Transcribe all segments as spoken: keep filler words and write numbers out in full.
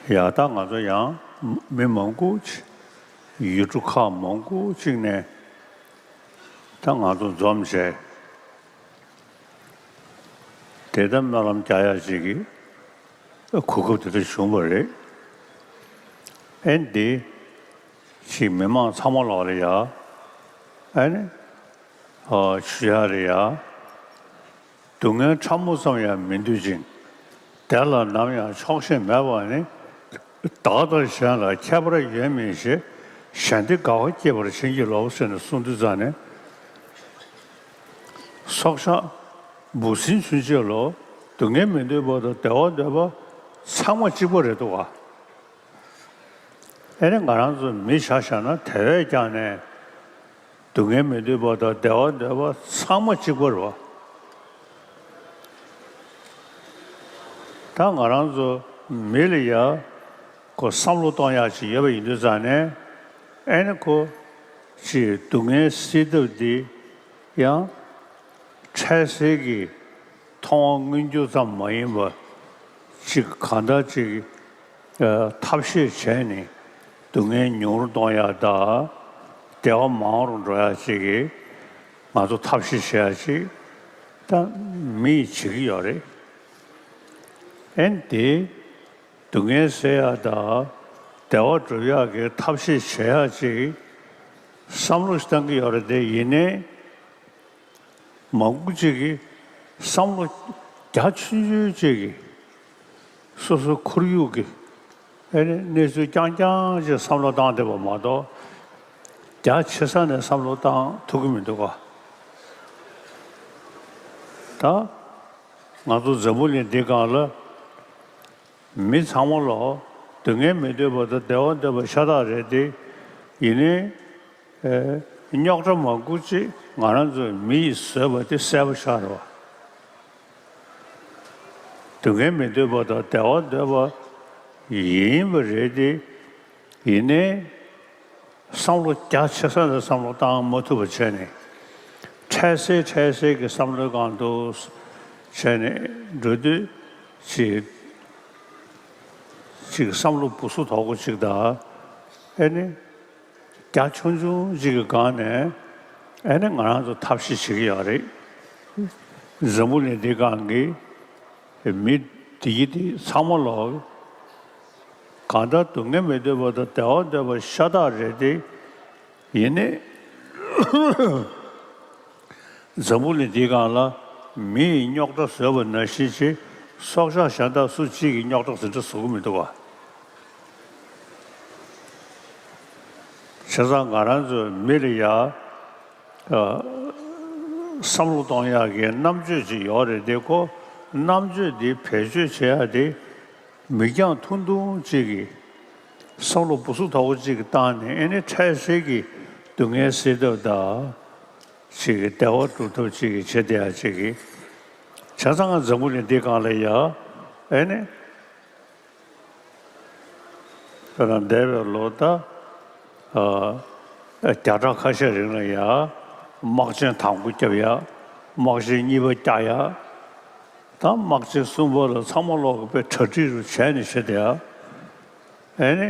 ཡ་ད་ང་ཚོ་ཡང་མི་མང་པོ་ཅིག་ཡུལ་གྲུ་ཁག་མང་པོ་ཅིག་ནས་ད་ང་ཚོ་འཛོམས་བྱས། དེ་ལྟར་སྨོན་ལམ་རྒྱག་ཡ་ཅིག་གི་གོ་སྐབས་དེ་འདྲ་བྱུང་བ་རེད། ཨེ་འདི་ཅིག་མི་མང་ཚང་མ་ལོག་ལ་ཡ་ཨེ་ནི་ཨ་ཞུ་ཡ་རེད་ཡ། སྡུག་བསྔལ་ཕྲ་མོ་ཙམ་ཡང་མི་འདོད་ཅིང་། དེ་ལ་ནམ་ཡང་ཆོག་ཤེས་མེད་པ་ནི། བདག་དང་གཞན་ལ་ཁྱད་པར་ཡོད་མིན་ཞེས། གཞན་སྡེ་དགའ་བ་སྐྱེད་པར་བྱིན་གྱིས་རློབས་ཟེར་ནས་གསུངས་དུས་ཙང་ནས། སྲོག་ཆགས་འབུ་སྲིན་ཚུན་ཆད་ལོ། སྡུག་བསྔལ་མི་འདོད་པ་དང་བདེ་བ་འདོད་པ་ཚང་མ་གཅིག་པ་རེད་འདུག་ག། ཨེ་ནི་ང་རང་ཚོ་མི་ཆ་བཞག་ན་དེ་བས་ཀྱང་ནས་སྡུག་བསྔལ་མི་འདོད་པ་དང་བདེ་བ་འདོད་པ་ཚང་མ་གཅིག་པ་རེད་བ། ད་ང་རང་ཚོ་མི་ལ་ཡ་ཁོ་བསམ་བློ་གཏོང་ཡག་ཅིག་ཡོད་པ་ཡིན་དུས་ཙང་ནས། ཨེ་ནི་ཁོ་ཅིག་སྡུག་བསྔལ་སེལ་ཐབས་འདི་ཡང་འཕྲལ་སེལ་གྱི་མཐོང་བ་མངོན་གྱུར་ཙམ་མ་ཡིན་པ་ཅིག་གང་ལྟར་ཅིག་ཨ་ཐབས་ཤེས་བྱས་ནས་སྡུག་བསྔལ་ཉུང་རུ་གཏོང་ཡག་དང་བདེ་བ་མང་རུ་འགྲོ་ཡག་ཅིག་གི་ང་ཚོ་ཐབས་ཤེས་བྱེད་ཡག་ཅིག་ད་མི་ཡིས་བྱེད་ཀྱི་ཡོད་རེད། ཨེ་ནི་དེ་སྡུག་བསྔལ་སེལ་ཡག་དང་བདེ་བ་སྒྲུབ་ཡག་གི་ཐབས་ཤེས་བྱེད་ཡག་ཅིག་བསམ་བློ་ཞིག་བཏང་གི་ཡོད་རེད་དེ། ཡིན་ནའི་མང་པོ་ཅིག་གིས་བསམ་བློ་རྒྱ་ཆུང་ཆུང་ཅིག་གིས་སོ་སོའི་ཁོར་ཡུག་གི་ཨེ་ནི་གནས་ཚུལ་རྐྱང་རྐྱང་ཅིག་བསམ་བློ་བཏང་བསྡད་པ་མ་གཏོགས། རྒྱ་ཆེ་ས་ནས་བསམ་བློ་བཏང་ཐུབ་ཀྱི་མི་འདུག་ག། ད་ང་ཚོ་འཛམ་བུ་གླིང་འདི་སྒང་ལ། མི་ཚང་མ་ལོ་སྡུག་བསྔལ་མི་འདོད་པ་དང་བདེ་བ་འདོད་པ་ཤ་སྟག་རེད་དེ། ཡིན་ནའི་ཨེ་རྙོག་དྲ་མང་པོ་ཅིག་ང་རང་ཚོའི་མི་ཡིས་བཟོས་པ་དེ་གསལ་པོ་ཤར་བ། སྡུག་བསྔལ་མི་འདོད་པ་དང་བདེ་བ་འདོད་པ་ཡིན་པ་རེད་དེ། ཡིན་ནའི། བསམ་བློ་རྒྱ་ཆེ་ས་ནས་བསམ་བློ་བཏང་མ་ཐུབ་པ་བྱས་ནས། འཕྲལ་སེལ་འཕྲལ་སེལ་གྱི་བསམ་བློའི་སྒང་དུ་བྱས་ནས་འགྲོ་དུས་ཅིག་ཅིག་བསམ་བློ་སྦུ་སུབ་དོག་པོ་ཅིག་དང་། ཨེ་ནི་རྒྱ་ཆུང་ཆུང་ཅིག་གི་སྒང་ནས་ཨེ་ནི་ང་རང་ཚོ་ཐབས་ཤེས་བྱེད་ཀྱི་ཡོད་རེད། འཛམ་བུ་གླིང་འདི་སྒང་གི་མི་དེ་ཡི་དེ་ཚང་མ་ལོག་གང་ལྟར་སྡུག་བསྔལ་མི་འདོད་པ་དང་བདེ་བ་འདོད་པ་ཤ་སྟག་རེད་དེ། ཡིན་ནའི་འཛམ་བུ་གླིང་འདིའི་སྒང་ལ་མི་ཡིས་རྙོག་དྲ་བཟོས་པ་ནང་བཞིན་ཅིག་སྲོག་ཆགས་གཞན་དག་སུ་གཅིག་གིས་རྙོག་དྲ་ཟིན་བྲིས་བཟོ་གི་མི་འདུག་ག། བྱས་ཙང་ང་རང་ཚོའི་མི་ལ་ཡ། ཨ། བསམ་བློ་གཏོང་ཡག་གི་རྣམ་དཔྱོད་ཅིག་ཡོད་རེད་དེ། ཁོ་རྣམ་དཔྱོད་འདི་བེད་སྤྱོད་བྱེད་ཡག་དེ་མིག་རྒྱང་ཐུང་ཐུང་ཅིག་གིས་བསམ་བློ་སྦུ་སུབ་དོག་པོ་ཅིག་གིས་བཏང་ནས། ཨེ་ནི་འཕྲལ་སེལ་གྱི་སྡུག་བསྔལ་སེལ་ཐབས་དང་། ཅིག་གི་བདེ་བ་སྒྲུབ་ཐབས་ཅིག་གི་བྱེད་བསྡད་ཡག་ཅིག་གི། བྱས་ཙང་ང་འཛམ་བུ་གླིང་འདི་སྒང་ལ་ཡ་ཨེ་ནི། དཔེར་ན་འདས་པའི་ལོ་ད་ཨ་བརྒྱ་ཕྲག་ཁ་ཤས་རིང་ལ་ཡ་དམག་ཆེན་དང་པོ་བརྒྱབ་ཡ། དམག་ཆེན་གཉིས་པ་བརྒྱབ་ཡ། ད་དམག་ཆེན་གསུམ་པ་ལ་ཚང་མ་ལོག་གི་དཔེ་གྲ་སྒྲིག་རུ་བྱས་ནས་བྱེད་བསྡད་ཡ། ཨེ་ནི།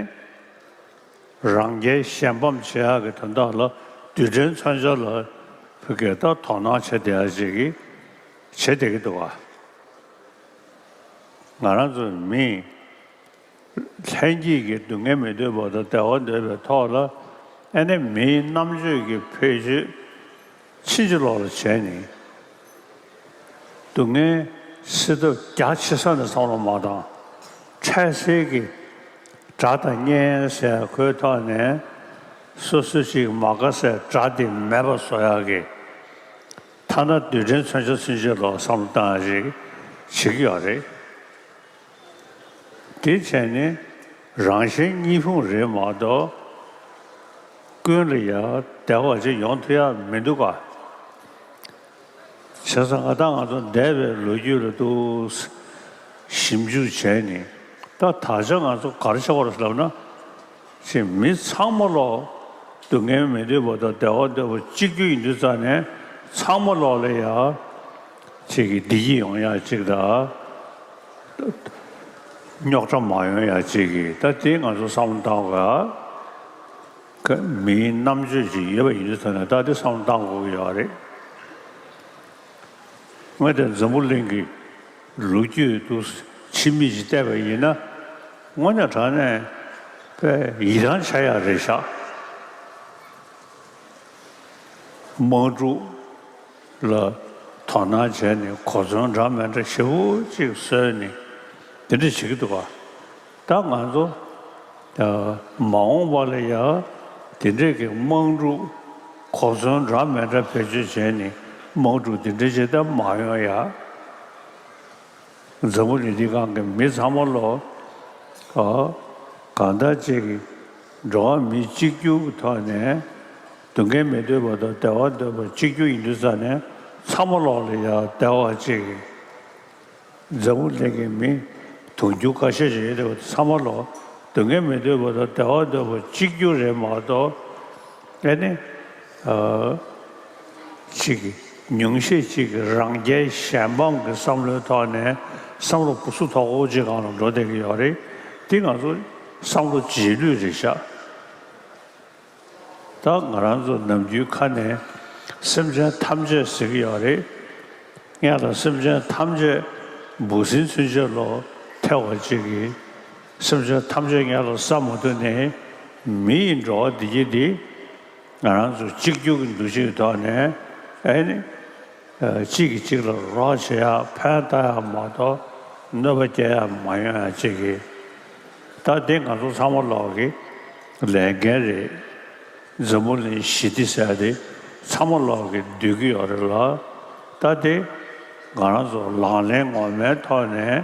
རང་རྒྱལ་གཞན་ཕམ་བྱེད་ཡག་གི་དོན་དག་ལ་རྡུལ་ཕྲན་མཚོན་ཆ་ལ་ཕ་གིར་ད་དོ་སྣང་བྱེད་བསྡད་ཡག་ཅིག་གི་བྱེད་བསྡད་ཀྱི་འདུག་ག། ང་རང་ཚོ་མི་ལྷན་སྐྱེས་ཀྱི་སྡུག་བསྔལ་མི་འདོད་པ་དང་བདེ་བ་འདོད་པའི་ཐོག་ལ། ཨེ་ནི་མིའི་རྣམ་དཔྱོད་ཀྱི་བེད་སྤྱོད་ཕྱིན་ཅི་ལོག་ལ་བྱས་ནས། སྡུག་བསྔལ་སེལ་ཐབས་རྒྱ་ཆེ་ས་ནས་བསམ་བློ་མ་བཏང་། འཕྲལ་སེལ་གྱི་དགྲ་དང་གཉེན་ཟེར་ཁོའི་ཐོག་ནས་སོ་སོ་ཅིག་མ་དགའ་སའི་དགྲ་དེ་མེད་པ་བཟོ་ཡག་གི། ཐ་ན་རྡུལ་ཕྲན་མཚོན་ཆ་ཚུན་ཆད་ལ་བསམ་བློ་བཏང་ཡག་ཅིག་བྱེད་ཀྱི་ཡོད་རེད། དེ་བྱས་ནས་རང་གཞན་གཉིས་ཕུང་རེད་མ་གཏོགས། ཀུན་ལ་ཡང་བདེ་བ་ཅིག་ཡོང་ཐུབ་ཡག་མི་འདུག་ག། བྱས་ཙང་ང་དང་ང་ཚོ་འདས་པའི་ལོ་རྒྱུས་ལ་ཏོག་ཙམ་ཞིབ་འཇུག་བྱས་ནས། ད་ད་ཆ་ང་ཚོ་ག་རེ་བྱེད་དགོས་རེད་ལབ་ན། ཅིག་མི་ཚང་མ་ལོག་སྡུག་བསྔལ་མི་འདོད་པ་དང་བདེ་བ་འདོད་པ་གཅིག་གྱུར་ཡིན་དུས་ཙང་ནས། ཚང་མ་ལོག་ལ་ཡ་ཅིག་གི་བདེ་སྐྱིད་ཡོང་ཡག་ཅིག་དང་། རྙོག་དྲ་མ་ཡོང་ཡ་ཅིག་གི་ད་དེ་ང་ཚོ་བསམ་བློ་བཏང་དགོས་ཨ། མིའི་རྣམ་དཔྱོད་ཅིག་ཡོད་པ་ཡིན་དུས་ད་ནས་ད་དེ་བསམ་བློ་བཏང་དགོས་ཀྱི་ཡོད་རེད། ངས་དེ་འཛམ་བུ་གླིང་གི་ལོ་རྒྱུས་དུ་ཕྱི་མིག་ཅིག་བལྟས་པ་ཡིན་ན། དངོས་གནས་དྲང་གནས་དཔེ་ཡིད་རང་ཆགས་ཡ་རེད་ཤག་དམག་འཁྲུག་ལ་དོ་སྣང་བྱས་ནས་གོ་མཚོན་འདྲ་མི་འདྲ་ཞེ་པོ་ཅིག་བཟོས་ནས་དེ་འདྲ་བྱེད་ཀྱི་འདུག་ག་ད་ང་ཚོ་ད་མ་འོངས་པ་ལ་ཡ་དེ་འདྲས་ཀྱི་དམག་འཁྲུག་གོ་མཚོན་འདྲ་མི་འདྲ་བེད་སྤྱོད་བྱས་ནས་དམག་འཁྲུག་དེ་འདྲས་བྱེད་ཐབས་མ་ཡོང་ཡ། འཛམ་བུ་གླིང་འདི་སྒང་གི་མི་ཚང་མ་ལོ། ཨ། གང་ལྟར་ཅིག་གི་འགྲོ་བ་མི་གཅིག་གྱུར་གྱི་ཐོག་ནས་སྡུག་བསྔལ་མི་འདོད་པ་དང་བདེ་བ་འདོད་པ་གཅིག་གྱུར་ཡིན་དུས་ཙང་ནས་ཚང་མ་ལོག་ལ་ཡ་བདེ་བ་ཅིག་གི། འཛམ་བུ་གླིང་གི་མི་དུང་ཕྱུར་ཁ་ཤས་ཤིག་ཡོད་དེ་ཚང་མ་ལོ་སྡུག་བསྔལ་མི་འདོད་པ་དང་བདེ་བ་འདོད་པ་གཅིག་གྱུར་རེད་མ་གཏོགས། ཨེ་ནི། ཨ། ཅིག་གི་ཉུང་ཤས་ཅིག་གི་རང་རྒྱལ་གཞན་ཕམ་གྱི་བསམ་བློའི་ཐོག་ནས་བསམ་བློ་སྦུ་སུ་དོག་པོ་ཅིག་སྒང་ལ་འགྲོ་བསྡད་ཀྱི་ཡོད་རེད། འདི་ང་ཚོ་བསམ་བློ་རྗེས་ལུས་རེད་ཤག་ད་ང་རང་ཚོ་ནམ་རྒྱུན་ཁ་ནས་སེམས་ཅན་ཐམས་ཅད་ཟེར་གྱི་ཡོད་རེད། སྔོན་ལ་སེམས་ཅན་ཐམས་ཅད་འབུ་སྲིན་ཚུན་ཆད་ལོ་ཐེ་བ་ཅིག་གིས་སེམས་ཅན་ཐམས་ཅད་སྔོན་ལ་བསམ་མ་ཐུབ་ནས་མི་ཡི་འགྲོ་བ་འདི་གྱིས་འདི། ང་རང་ཚོ་གཅིག་གྱུར་གྱི་འདུ་ཤེས་ཐོག་ནས་ཨེ་ནི། གཅིག་གིས་གཅིག་ལ་རོགས་བྱེད་ཡག་ཕན་བཏགས་ཡག་མ་གཏོགས་གནོད་པ་སྐྱེལ་ཡག་མ་ཡོང་ཡག་ཅིག་གི། ད་འདི་ང་ཚོ་ཚང་མ་ལོག་གི་ལས་འགན་རེད། འཛམ་བུ་གླིང་ཞི་བདེ་ཟེར་ཡག་དེ་ཚང་མ་ལོག་གི་འདོད་ཀྱི་ཡོད་རེད་ལ། ད་དེ་ང་རང་ཚོ་ལག་ལེན་ངོ་མའི་ཐོག་ནས་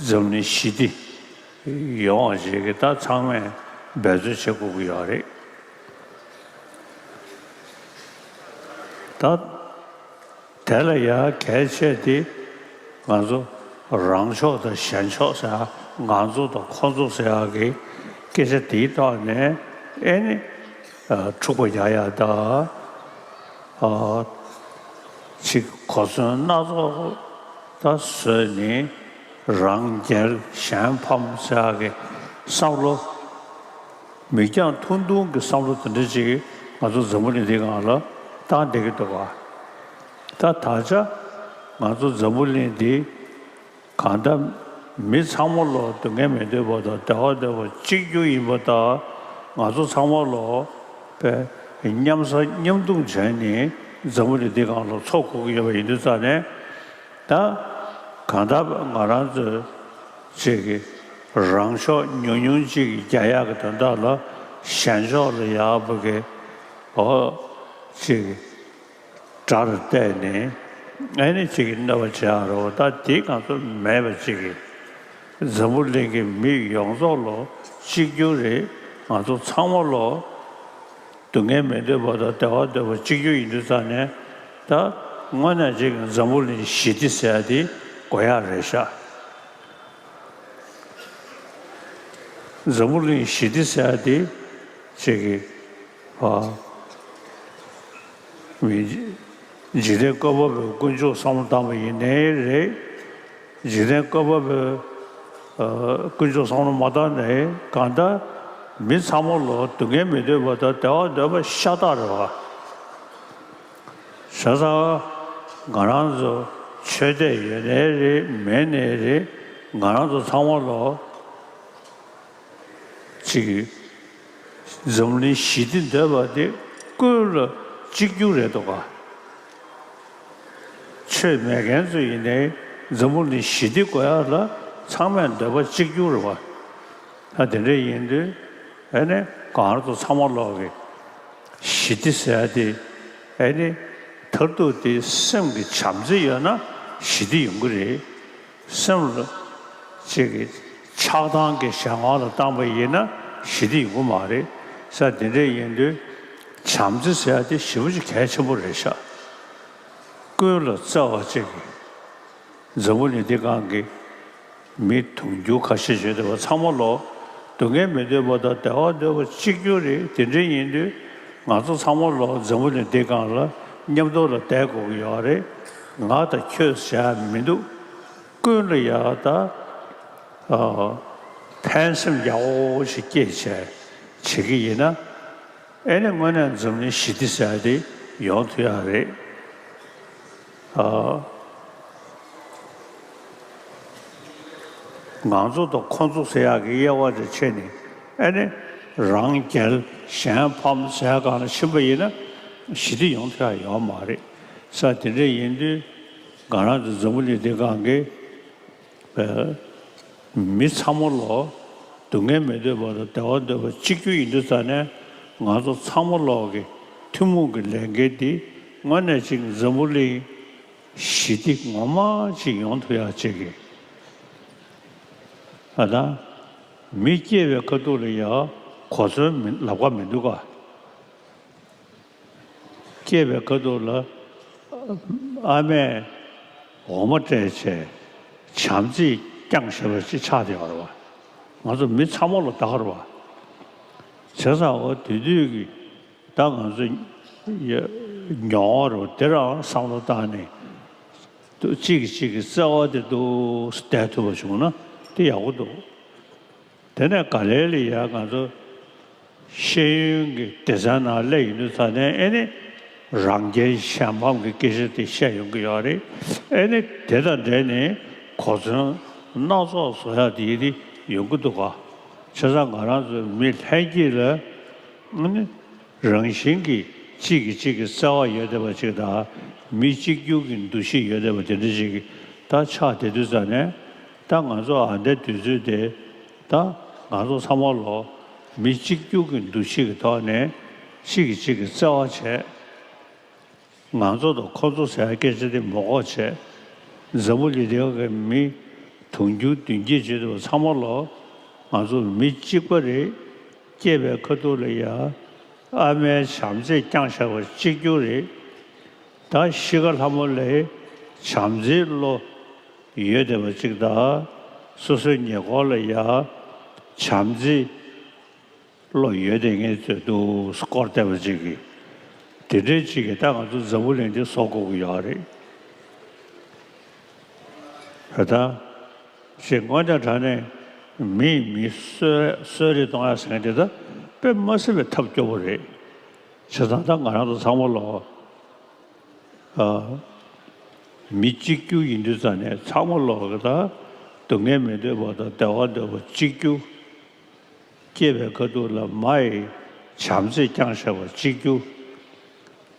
འཛམ་གླིང་ཞི་བདེ་ཡོང་བ་ཞིག་གི་ད་ཚང་མས་འབད་རྩོལ་བྱེད་དགོས་ཀྱི་ཡོད་རེད། ད་དེ་ལ་ཡང་གལ་ཆེ་དེ་ང་ཚོ་རང་ཕྱོགས་དང་གཞན་ཕྱོགས་ཟེར་ཡག་ང་ཚོ་དང་ཁོ་ཚོ་ཟེར་ཡག་གི་སྐད་ཆ་དེའི་ཐོག་ནས་ཨེ་ནི་འཁྲུག་པ་རྒྱག་ཡག་ད། ཨ། ཅིག་གོ་མཚོན་སྣ་ཚོགས་ད་བཟོས་ནས་རང་རྒྱལ་གཞན་ཕམ་ཟེར་ཡག་གི་བསམ་བློ། མིག་རྒྱང་ཐུང་ཐུང་གི་བསམ་བློ་དེ་འདྲ་ཅིག་ང་ཚོ་འཛམ་བུ་གླིང་འདིའི་སྒང་ལ་བཏང་བསྡད་ཀྱི་འདུག་ག་ད་ད་ཆ་ང་ཚོ་འཛམ་བུ་གླིང་འདི་གང་ལྟར་མི་ཚང་མ་ལོ་སྡུག་བསྔལ་མི་འདོད་པ་དང་བདེ་བ་འདོད་པ་གཅིག་གྱུར་ཡིན་པ་དང་། ང་ཚོ་ཚང་མ་ལོ་དཔེ་མཉམ་ཟ་མཉམ་འཐུང་བྱས་ནས་འཛམ་བུ་གླིང་འདིའི་སྒང་ལ་འཚོ་དགོས་ཀྱི་ཡོད་པ་ཡིན་དུས་ཙང་ནས། ད་གང་ལྟར་ང་རང་ཚོའི་ཅིག་གི་རང་ཕྱོགས་ཉུང་ཉུང་ཅིག་གི་རྒྱག་ཡག་གི་དོན་དག་ལ་གཞན་ཕྱོགས་ལ་ཡག་པོ་གི་འོ་ཅིག་གི་དགྲར་བལྟས་ནས་ཨ་ནི་ཅིག་གི་གནོད་པ་བྱེད་ཡག་རེད་བ། ད་དེ་ང་ཚོ་མེད་པ་ཅིག་གི་འཛམ་བུ་གླིང་གི་མི་ཡོངས་རྫོགས་ལོ་གཅིག་གྱུར་རེད། ང་ཚོ་ཚང་མ་ལོ། སྡུག་བསྔལ་མི་འདོད་པ་དང་བདེ་བ་འདོད་པ་གཅིག་གྱུར་ཡིན་དུས་ཙང་ནས། ད་དངོས་གནས་ཅིག་འཛམ་བུ་གླིང་ཞི་བདེ་ཟེར་ཡག་དེ་དགོས་ཡག་རེད་ཤག་འཛམ་བུ་གླིང་ཞི་བདེ་ཟེར་ཡག་དེ་ཅིག་གི་ཨ་མི་འཇིག་རྟེན་བཀོད་པ་པོའི་དཀོན་མཆོག་བསམ་བློ་བཏང་པ་ཡིན་ནའི་རེད། འཇིག་རྟེན་བཀོད་པ་པོའི་ཨ་དཀོན་མཆོག་བསམ་བློ་མ་བཏང་ནའི་གང་ལྟར་མི་ཚང་མ་ལོ་སྡུག་བསྔལ་མི་འདོད་པ་དང་བདེ་བ་འདོད་པ་ཤ་སྟག་རེད་བ། བྱས་ཙང་ང་རང་ཚོ་ཆོས་དད་ཡོད་ནའི་རེད་མེད་ནའི་རེད། ང་རང་ཚོ་ཚང་མ་ལོ་ཅིག་འཛམ་གླིང་ཞི་བདེ་འདོད་པ་དེ་ཀུན་ལ་གཅིག་གྱུར་རེད་འདུག་ག་ཆོས་མེད་མཁན་ཚོ་ཡིན་ནའི་འཛམ་བུ་གླིང་ཞི་བདེ་དགོས་ཡག་ལ་ཚང་མས་འདོད་པ་གཅིག་གྱུར་རེད་བ། ད་དེ་འདྲ་ཡིན་དུས་ཨ་ནི་གང་ལྟར་ཚང་མ་ལོག་གི་ཞི་བདེ་ཟེར་ཡག་དེ་ཨ་ནི་མཐར་ཐུག་དེ་སེམས་ཀྱི་བྱམས་བརྩེ་ཡོད་ན་ཞི་བདེ་ཡོང་གི་རེད། སེམས་ལ་ཅིག་གི་ཆགས་སྡང་གི་གཞན་དབང་ལ་བཏང་པ་ཡིན་ན་ཞི་བདེ་ཡོང་གི་མ་རེད། ས་དེ་འདྲ་ཡིན་དུས་བྱམས་བརྩེ་ཟེར་ཡག་དེ་ཞེ་པོ་ཅིག་གལ་ཆེན་པོ་རེད་ཤག་ཀུན་ལ་བརྩེ་བ་ཅིག་གི་འཛམ་བུ་གླིང་འདི་སྒང་གི་མི་དུང་ཕྱུར་ཁ་ཤས་ཡོད་བསྡད་པ་ཚང་མ་ལོ་སྡུག་བསྔལ་མི་འདོད་པ་དང་བདེ་བ་འདོད་པ་གཅིག་གྱུར་རེད། དེ་འདྲ་ཡིན་དུས་ང་ཚོ་ཚང་མ་ལོ་འཛམ་བུ་གླིང་འདི་སྒང་ལ་མཉམ་དུ་ལ་བསྡད་དགོས་ཀྱི་ཡོད་རེད། ང་དང་ཁྱོད་ཟེར་ཡག་མི་འདུག་ཀུན་ལ་ཡག་ད་ ཨ། ཕན་སེམས་ཡག་པོ་ཞིག་སྐྱེས་བྱས་བྱེད་ཀྱི་ཡིན་ན། ཨེ་ནི་དངོས་གནས་འཛམ་གླིང་ཞི་བདེ་ཟེར་ཡ་དེ་ཡོང་ཐུབ་ཡ་རེད། ཨ། ང་ཚོ་དང་ཁོ་ཚོ་ཟེར་ཡག་གི་དབྱེ་བ་དེ་ཕྱེ་ནས། ཨེ་ནི་རང་རྒྱལ་གཞན་ཕམ་ཟེར་ཡག་སྒང་ལ་ཕྱིན་པ་ཡིན་ན། ཞི་བདེ་ཡོང་ཐུབ་ཡ་ཡོད་མ་རེད། ས་དེ་འདྲ་ཡིན་དུས། ང་རང་ཚོ་འཛམ་བུ་གླིང་འདི་སྒང་གི་མི་ཚང་མ་ལོ་སྡུག་བསྔལ་མི་འདོད་པ་དང་བདེ་བ་འདོད་པ་གཅིག་གྱུར་ཡིན་དུས་ཙང་ནས། ང་ཚོ་ཚང་མ་ལོག་གི་ཐུན་མོང་གི་ལས་འགན་འདི་དངོས་གནས་ཅིག་འཛམ་བུ་གླིང་ཞི་བདེ་ངོ་མ་ཅིག་ཡོང་ཐུབ་ཡག་ཅིག་གི། ཨ། ད་མི་སྐྱེས་པའི་ཁ་ཐུག་ལ་ཡ་གོ་མཚོན་མི་ལབ་ཀ་མི་འདུག་ག། སྐྱེས་པའི་ཁ་ཐུག་ལ་ཨ་མས་འོ་མ་སྤྲད་བྱས་བྱམས་བརྩེས་བསྐྱངས་བཞག་པ་ཅིག་ཆགས་བསྡད་ཡོད་རེད་བ། ང་ཚོ་མི་ཚང་མ་ལ་བདག་རེད་བ། བྱས་ཙང་འོ་དེ་དུས་ཀྱི་ད་ང་ཚོ་ཡ་མྱོང་བ་རེད་བ། དེ་རང་བསམ་བློ་བཏང་ནས་གཅིག་གིས་གཅིག་གི་བརྩེ་བ་དེ་འདུག་སེ་བསྡད་ཐུབ་པ་བྱུང་ན་དེ་ཡག་པོ་འདུག། དེ་ནས་ག་ལེ་ལ་ཡ་ང་ཚོ་ཤེས་ཡོན་གྱི་སྡེ་ཚན་ནང་སླེབས་ཡོང་དུས་ཙང་ནས། ཨེ་ནི་རང་རྒྱལ་གཞན་ཕམ་གྱི་སྐད་ཆ་དེ་བཤད་ཡོང་གི་ཡོད་རེད། ཨེ་ནི་དེ་དང་འབྲེལ་ནས་གོ་མཚོན་སྣ་ཚོགས་བཟོ་ཡག་དེ་ཡིན་དེ་ཡོང་གི་འདུག་ག། བྱས་ཙང་ང་རང་ཚོ་མི་ལྷན་སྐྱེས་ལ་ཨེ་ནི་རང་བཞིན་གྱིས་གཅིག་གིས་གཅིག་གི་བརྩེ་བ་ཡོད་བསྡད་པ་ཅིག་དང་། མི་གཅིག་གྱུར་གྱི་འདུ་ཤེས་ཡོད་བསྡད་པ་དེ་འདྲ་ཅིག་ད་ཆགས་བསྡད་དུས་ཙང་ནས། ད་ང་ཚོ་ཨ་འདའི་དུས་ཚོད་དེ། ད་ང་ཚོ་ཚང་མ་ལོ་མི་གཅིག་གྱུར་གྱི་འདུ་ཤེས་ཀྱི་ཐོག་ནས་གཅིག་གིས་གཅིག་གི་བརྩེ་བ་བྱས། ང་ཚོ་དང་ཁོ་ཚོ་ཟེར་བའི་སྐད་ཆ་དེ་མ་གོ་བྱས། འཛམ་བུ་གླིང་འདིའི་གི་མི་དུང་ཕྱུར་བདུན་བརྒྱད་བྱེད་དུས་ཚང་མ་ལོ་ང་ཚོ་མི་གཅིག་པ་རེད། སྐྱེས་པའི་ཁ་ཐུག་ལ་ཡ་ཨ་མའི་བྱམས་བརྩེས་བསྐྱངས་བཞག་པ་གཅིག་གྱུར་རེད། ད་ཤི་ཁ་ལྷ་མོ་ལ་བྱམས་བརྩེའི་བློ་ཡོད་བསྡད་པ་ཅིག་དང་། སོ་སོའི་ཉེ་འཁོར་ལ་ཡ་བྱམས་བརྩེའི་བློ་ཡོད་བསྡད་མཁན་ཚོས་འདུག་སེ་བསྐོར་བསྡད་པ་ཅིག་གིས། དེ་འདྲའི་ཅིག་གིས་ད་ང་ཚོ་འཛམ་བུ་གླིང་འདི་བཟོ་དགོས་ཀྱི་ཡོད་རེད། ད་ལྟ་ཞེས་དངོས་གནས་དྲང་གནས་མིས་མི་གསོད་གསོད་རེས་གཏོང་ཡ་ཟེར་མཁན་དེ་ད་དཔེ་མ་སྲིད་པའི་ཐབས་སྐྱོ་པོ་རེད། བྱས་ཙང་ད་ང་རང་ཚོ་ཚང་མ་ལོ། ཨ། མི་གཅིག་གྱུར་ཡིན་དུས་ཙང་ནས་ཚང་མ་ལོག་གི་ད་སྡུག་བསྔལ་མི་འདོད་པ་དང་བདེ་བ་འདོད་པ་གཅིག་གྱུར། སྐྱེས་པའི་ཁ་ཐུག་ལ་མ་ཡི་བྱམས་བརྩེས་བསྐྱངས་བཞག་པ་གཅིག་གྱུར།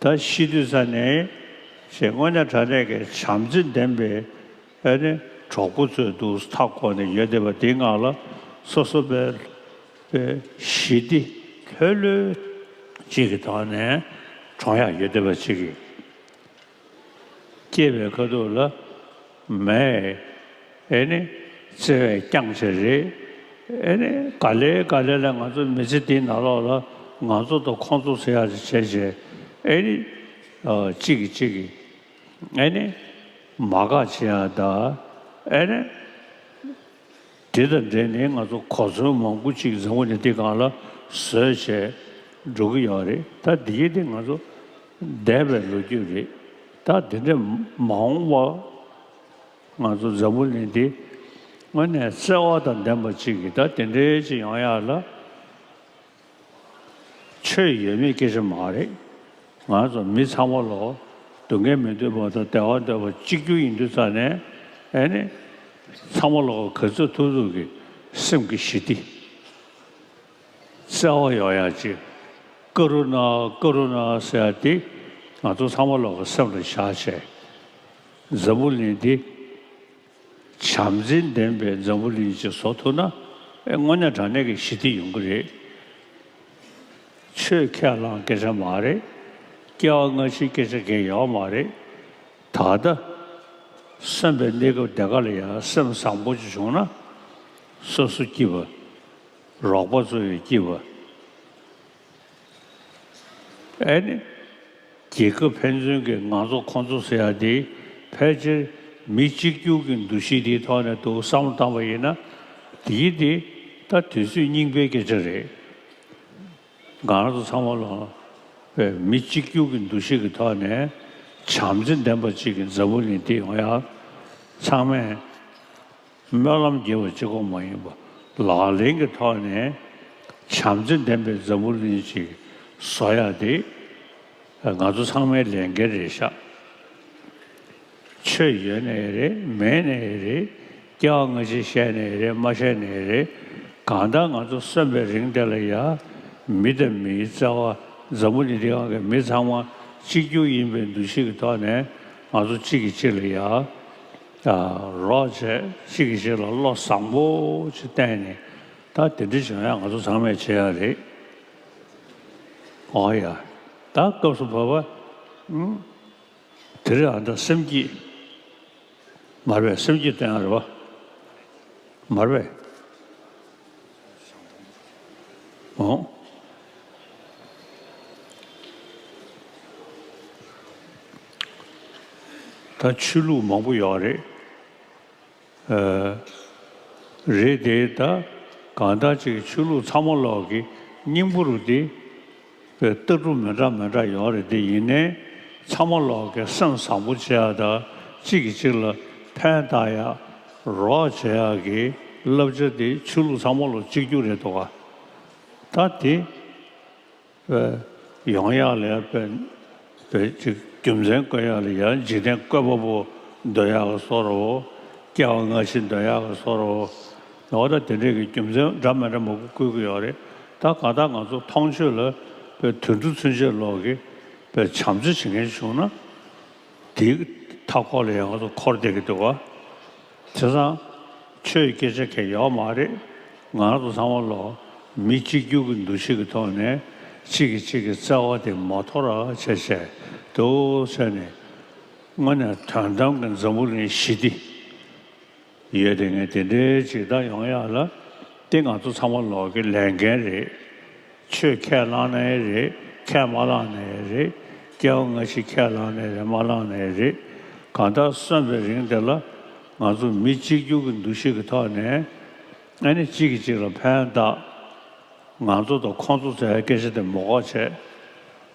ད་ཤི་དུས་ཙང་ནས་ཞེས་དངོས་གནས་དྲང་གནས་ཀྱི་བྱམས་བརྩེ་ལྡན་པའི་ཨ་ནི་གྲོགས་པོ་ཚོས་འདུག་སེ་མཐའ་བསྐོར་ནས་ཡོད་བསྡད་པ་དེའི་ངང་ལ་སོ་སོ་པའི་པའི་ཞི་བདེ་ལྷོད་ལྷོད་ཅིག་གི་ཐོག་ནས་གྲོངས་ཡག་ཡོད་བསྡད་པ་ཅིག་གིས། སྐྱེས་པའི་ཁ་ཐུག་ལ་མའི་ཨེ་ནི་བརྩེ་བས་བསྐྱངས་བྱས་རེད། ཨེ་ནི་ག་ལེ་ག་ལེ་ལ་ང་ཚོ་མི་ཚེ་འདིའི་ནང་ལོགས་ལ་ང་ཚོ་དང་ཁོང་ཚོ་ཟེར་ཡག་ཅིག་བྱས་བྱས། ཨེ་ནི་ཨ་གཅིག་གིས་གཅིག་གི་ཨེ་ནི་མ་དགའ་བྱེད་ཡག་དང་། ཨེ་ནི། དེ་དང་འབྲེལ་ནས་ང་ཚོ་གོ་མཚོན་མང་པོ་ཅིག་འཛམ་བུ་གླིང་འདི་སྒང་ལ་བཟོས་བྱས་འགྲོ་གི་ཡོད་རེད། ད་འདི་གི་དེ་ང་ཚོ་འདས་པའི་ལོ་རྒྱུས་རེད། ད་དེ་འདྲ་མ་འོངས་པ་ང་ཚོ་འཛམ་བུ་གླིང་འདི་དངོས་གནས་བརྩེ་བ་དང་ལྡན་པ་ཅིག་གིས་ད་དེ་འདྲའི་ཅིག་ཡོང་ཡག་ལ། ཆོས་ཡོད་མེད་སྐད་ཆ་མ་རེད། ང་ཚོ་མི་ཚང་མ་ལོ་སྡུག་བསྔལ་མི་འདོད་པ་དང་བདེ་བ་འདོད་པ་གཅིག་གྱུར་ཡིན་དུས་ཙང་ནས། ཨེ་ནི་ཚང་མ་ལོ་ག་ཚོད་ཐུབ་ཐུབ་ཀྱིས་སེམས་ཀྱི་ཞི་བདེ་བརྩེ་བ་ཡོང་ཡག་ཅིག། ཀ་རུ་ཎ་ཀ་རུ་ཎ་ཟེར་ཡག་དེ་ང་ཚོ་ཚང་མ་ལོ་ག་སེམས་ལ་བཞག་བྱས། འཛམ་བུ་གླིང་འདི་བྱམས་བརྩེ་ལྡན་པའི་འཛམ་བུ་གླིང་ཅིག་བཟོ་ཐུབ་ན། ཨེ་དངོས་གནས་དྲང་གནས་ཀྱི་ཞི་བདེ་ཡོང་གི་རེད། ཆོས་ཁས་བླངས་སྐད་ཆ་མ་རེད། སྐྱེ་བ་སྔ་ཕྱིའི་སྐད་ཆ་གང་ཡང་ཡོད་མ་རེད། ད་ལྟ་གསོན་པའི་གནས་སྐབས་དེ་ག་ལ་ཡང་སེམས་བཟང་པོ་ཅིག་བྱུང་ན། སོ་སོ་སྐྱིད་པ། རོགས་པ་ཚོ་ཡང་སྐྱིད་པ། ཨེ་ནི། རྒྱལ་ཁབ་ཕན་ཚུན་གྱི་ང་ཚོ་ཁོང་ཚོ་ཟེར་ཡག་དེ་ཕལ་ཆེར་མི་གཅིག་གྱུར་གྱི་འདུ་ཤེས་དེའི་ཐོག་ནས་འདུག་བསམ་བློ་བཏང་པ་ཡིན་ན། དེའི་དེ་ད་དུས་ཚོད་རྙིང་པའི་སྐད་ཆ་རེད། ང་རང་ཚོ་ཚང་མ་ལོ་བས་མི་གཅིག་གྱུར་གྱི་འདུ་ཤེས་ཀྱི་ཐོག་ནས་བྱམས་བརྩེ་ལྡན་པ་ཅིག་གི་འཛམ་བུ་གླིང་འདི་ཡོང་ཡག་ཚང་མས་ སྨོན་ལམ་རྒྱས་པ་གཅིག་པོ་མ་ཡིན་པ་ལག་ལེན་གྱི་ཐོག་ནས་བྱམས་བརྩེ་ལྡན་པའི་འཛམ་བུ་གླིང་ཅིག་བཟོ་ཡ་དེ་ང་ཚོ་ཚང་མའི་ལས་འགན་རེད་ཤག་ཆོས་ཡོད་ནའི་རེད། མེད་ནའི་རེད། སྐྱེ་བ་སྔ་ཕྱི་བཤད་ནའི་རེད། མ་བཤད་ནའི་རེད། གང་ལྟར་ང་ཚོ་གསོན་པའི་རིང་དེ་ལ་ཡ་མི་དང་མིའི་བརྩེ་བ། འཛམ་བུ་གླིང་འདི་སྒང་གི་མི་ཚང་མ་གཅིག་གྱུར་ཡིན་པའི་འདུ་ཤེས་ཀྱི་ཐོག་ནས་ང་ཚོ་གཅིག་གིས་གཅིག་ལ་ཡ་རོགས་བྱས། གཅིག་གིས་གཅིག་ལ་བློ་བཟང་པོ་ཅིག་བསྟན་ནས། ད་དེ་འདྲ་བྱུང་ཡ་ང་ཚོ་ཚང་མས་བྱེད་ཡ་རེད། ཨོ་ཡ། ད་སྐབས་སུ་བབ་པ། ཨུམ། དེ་རེད། ཨ། ད་སེམས་བསྐྱེད། མ་རེད་པས། སེམས་བསྐྱེད་བསྟན་ཡ་རེད་པ། མ་རེད་པས། ཨོ། ད་ཆོས་ལུགས་མང་པོ་ཡོད་རེད། ཨ། རེད་དེ། ད་གང་ལྟར་ཅིག་ཆོས་ལུགས་ཚང་མ་ལོག་གི་སྙིང་པོ་རུ་དེ་ལྟ་གྲུབ་མི་འདྲ་མི་འདྲ་ཡོད་རེད་དེ། ཡིན་ནའི་ཚང་མ་ལོག་གི་སེམས་བཟང་པོ་བྱེད་ཡ་དང་གཅིག་གིས་གཅིག་ལ་ཕན་བཏགས་ཡ་རོགས་བྱེད་ཡ་གི་བསླབ་བྱ་དེ་ཆོས་ལུགས་ཚང་མ་ལོག་གཅིག་གྱུར་རེད་འདུག་ག་ད་དེ་ཡོང་ཡག་ལ་ཡ་དཔེ་དཔེ་ཅིག་རྒྱུ་མཚན་བཀོད་ཡག་ལ་ཡ་འཇིག་རྟེན་བཀོད་པ་པོ་འདོད་ཡག་གི་བཟོ་འདྲ་བོ། སྐྱེ་བ་སྔ་ཕྱི་འདོད་ཡག་གི་བཟོ་འདྲ་བོ། འོ། ད་དེ་འདྲས་ཀྱི་རྒྱུ་མཚན་འདྲ་མི་འདྲ་མང་པོ་བཀོད་ཀྱི་ཡོད་རེད། ད་གང་ལྟར་ང་ཚོ་མཐོང་ཆོས་ལ་དཔེ་དུད་འགྲོ་ཚུན་ཆད་ལོག་གི་དཔེ་བྱམས་བརྩེ་བྱེད་མཁན་བྱུང་ན། དེའི་མཐའ་འཁོར་ལ་ཡང་ང་ཚོ་འཁོར་བསྡད་ཀྱི་འདུག་ག་བྱས་ཙང་ཆོས་སྐད་ཆ་གང་ཡོད་མ་རེད། ང་ཚོ་ཚང་མ་ལོག་མི་གཅིག་གྱུར་གྱི་འདུ་ཤེས་ཀྱི་ཐོག་ནས་གཅིག་གིས་གཅིག་གི་བརྩེ་བ་དེ་མ་དོར་བ་བྱས་བྱས་འདུག་བྱས་ནས། དངོས་གནས་དོན་དམ་གྱི་འཛམ་བུ་གླིང་ཞི་བདེ་ཡོད་དེ། ངས་དེ་འདྲའི་ཅིག་ད་ཡོང་ཡག་ལ་དེ་ང་ཚོ་ཚང་མ་ལོག་གི་ལས་འགན་རེད། ཆོས་ཁས་བླངས་ནའི་རེད། ཁས་མ་བླངས་ནའི་རེད། སྐྱེ་བ་སྔ་ཕྱི་ཁས་བླངས་ནའི་རེད། མ་བླངས་ནའི་རེད། གང་ལྟར་གསོན་པའི་རིང་དེ་ལ་ང་ཚོ་མི་གཅིག་གྱུར་གྱི་འདུ་ཤེས་ཀྱི་ཐོག་ནས། ཨ་ནི་གཅིག་གིས་གཅིག་ལ་ཕན་བཏགས། ང་ཚོ་དང་ཁོང་ཚོ་ཟེར་ཡ་སྐད་ཆ་དེ་མ་དགོས་བྱས།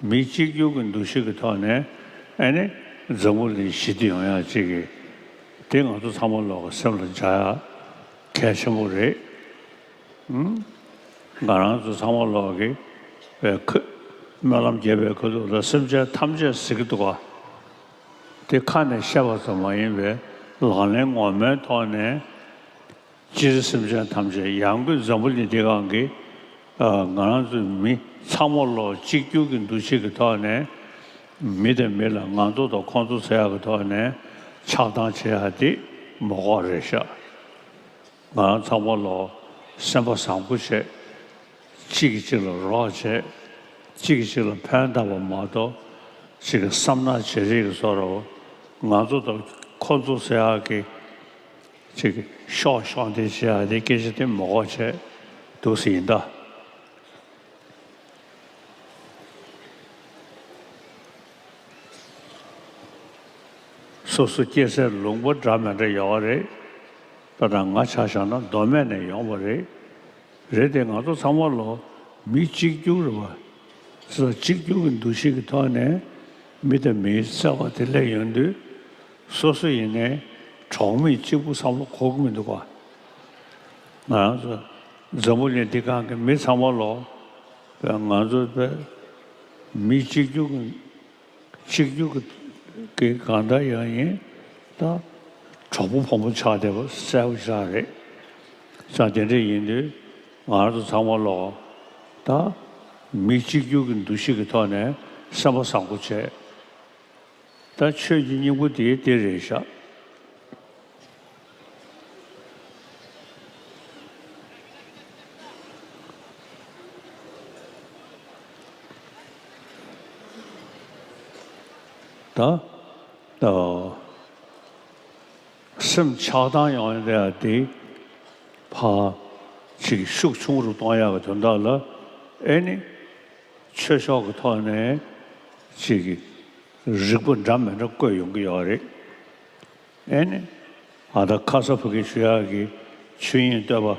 མི་གཅིག་གྱུར་གྱི་འདུ་ཤེས་ཀྱི་ཐོག་ནས། ཨ་ནི་འཛམ་བུ་གླིང་ཞི་བདེ་ཡོང་ཡག་ཅིག་གི་དེ་ང་ཚོ་ཚང་མ་ལོག་གི་སེམས་ལ་འཇགས་ཡག་གལ་ཆེན་པོ་རེད། ཨུམ། ང་རང་ཚོ་ཚང་མ་ལོག་གི་པའི་ཁ། སྨོན་ལམ་རྒྱས་པའི་ཁ་ཐུག་ལ་སེམས་ཅན་ཐམས་ཅད་ཟེར་གྱི་འདུག་ག་དེ་ཁ་ནས་བཤད་པ་ཙམ་མ་ཡིན་པའི་ལག་ལེན་ངོ་མའི་ཐོག་ནས། སྤྱིར་སེམས་ཅན་ཐམས་ཅད། ཡང་སྒོས་འཛམ་བུ་གླིང་འདི་སྒང་གི། ཨ། ང་རང་ཚོའི་མི་ཚང་མ་ལོག་གཅིག་གྱུར་གྱི་འདུ་ཤེས་ཀྱི་ཐོག་ནས། མི་དང་མི་ལ་ང་ཚོ་དང་ཁོང་ཚོ་ཟེར་ཡག་གི་ཐོག་ནས་ཆགས་སྡང་བྱེད་ཡག་དེ་མ་དགོས་རེད་ཤག་ང་རང་ཚང་མ་ལོག་སེམས་པ་བཟང་པོ་བྱས། གཅིག་གིས་གཅིག་ལ་རོགས་བྱས། གཅིག་གིས་གཅིག་ལ་ཕན་བཏགས་པ་མ་གཏོགས། གཅིག་གི་བསམ་ནག་བྱེད་རེས་ཀྱི་བཟོ་འདྲ་བོ། ང་ཚོ་དང་ཁོ་ཚོ་ཟེར་ཡག་གི་ཅིག་ཤོག་ཤོག་འདི་བྱེད་ཡག་དེ་སྐད་ཆ་དེ་མ་དགོས་བྱས་འདུག་སེ་ཡིན་ད། སོ་སོ་སྐྱེ་སའི་ལུང་པ་འདྲ་མི་འདྲ་ཡོད་རེད། ད་ལྟ་ང་ཆ་བཞག་ན་མདོ་སྨད་ནས་ཡོང་བ་རེད། རེད་དེ། ང་ཚོ་ཚང་མ་ལོག་མི་གཅིག་གྱུར་རེད་པ། སོ་སོ་གཅིག་གྱུར་གྱི་འདུ་ཤེས་ཀྱི་ཐོག་ནས་མི་དང་མིའི་བརྩེ་བ་དེ་སླེབས་ཡོང་དུས། སོ་སོ་ཡིན་ནའི་གྲོགས་མེད་གཅིག་པུ་བསམ་བློ་འཁོར་གྱི་མི་འདུག་ག་ང་རང་ཚོ་འཛམ་བུ་གླིང་འདི་སྒང་གི་མི་ཚང་མ་ལོག་པའི་ང་ཚོ་པའི་མི་གཅིག་གྱུར་གྱི་གཅིག་གྱུར་གྱི་གང་ལྟར་ཡང་ཡིན། ད་གྲོགས་པོ་ཕོ་མོ་ཆགས་བསྡད་པ་གསལ་པོ་ཞིག་རེད། ཙང་དེ་འདྲ་ཡིན་དུས་ང་རང་ཚོ་ཚང་མ་ལོག་ད་མི་གཅིག་གྱུར་གྱི་འདུ་ཤེས་ཀྱི་ཐོག་ནས་སེམས་པ་བཟང་པོ་བྱས། ད་ཆོས་ཀྱི་སྙིང་པོ་དེ་དེ་རེད་ཤག་ད་ཨ་སེམས་ཆགས་སྡང་ཡོང་ཡག་དེ་ཕར་ཅིག་ཤུགས་ཆུང་རུ་གཏོང་ཡག་གི་དོན་དག་ལ། ཨེ་ནི་ཆོས་ཕྱོགས་ཀྱི་ཐོག་ནས་ཅིག་རིག་པ་འདྲ་མི་འདྲ་བཀོད་ཡོང་གི་ཡོད་རེད། ཨེ་ནི་ཨ། ད་ཁ་ས་ཕ་གི་ཞུ་ཡག་གི་ཆོས་དབྱིངས་བསྟོད་པ་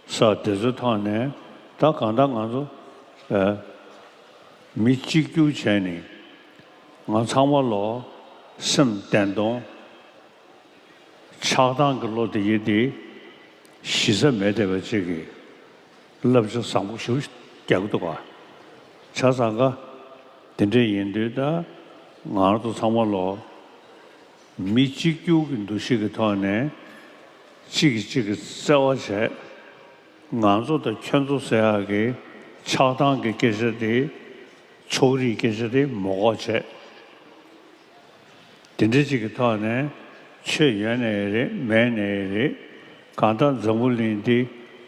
ས་དེ་ཚོའི་ཐོག་ནས། ད་གང་ལྟར་ང་ཚོ་ཨ་མི་གཅིག་གྱུར་བྱས་ནས། ང་ཚང་མ་ལོག་སེམས་བདེན་སྟོང་། ཆགས་སྡང་གི་བློ་དེ་ཡིན་ཏེ། གཞི་རྩ་མེད་བསྡད་པ་ཅིག་གི་བསླབ་བྱ་བཟང་པོ་ཞེ་པོ་རྒྱག་གི་འདུག་ག་བྱས་ཙང་ཀ་དེ་འདྲ་ཡིན་དུས་ད་ང་རང་ཚོ་ཚང་མ་ལོ་མི་གཅིག་གྱུར་གྱི་འདུ་ཤེས་ཀྱི་ཐོག་ནས་གཅིག་གིས་གཅིག་གི་བརྩེ་བ་བྱས། ང་ཚོ་དང་ཁྱོད་ཚོ་ཟེར་ཡག་གི་ཆགས་སྡང་གི་སྐད་ཆ་དེ་ཕྱོགས་རིས་སྐད་ཆ་དེ་མ་གོ་བྱས། དེ་འདྲ་ཅིག་གི་ཐོག་ནས་ཆོས་ཡོད་ནའི་རེད་མེད་ནའི་རེད། གང་ལྟར་འཛམ་བུ་གླིང་འདི་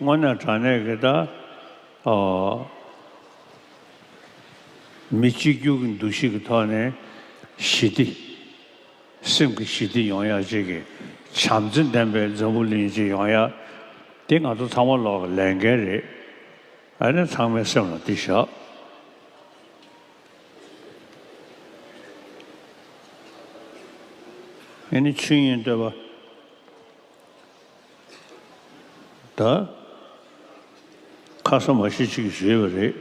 དངོས་གནས་དྲང་གནས་ཀྱི་ད་ཨ་མི་གཅིག་གྱུར་གྱི་འདུ་ཤེས་ཀྱི་ཐོག་ནས་ཞི་བདེ། སེམས་ཀྱི་ཞི་བདེ་ཡོང་ཡག་ཅིག་གི་བྱམས་བརྩེ་ལྡན་པའི་འཛམ་བུ་གླིང་ཅིག་ཡོང་ཡག་དེ་ང་ཚོ་ཚང་མ་ལོག་གི་ལས་འགན་རེད། ཨ་ནི་ཚང་མའི་སེམས་ལ་འདི་བཞག་ཨ་ནི་ཆོས་དབྱིངས་བསྟོད་པ། ད་ཁ་ས་མ་ཤི་ཅིག་ཞུས་པ་རེད།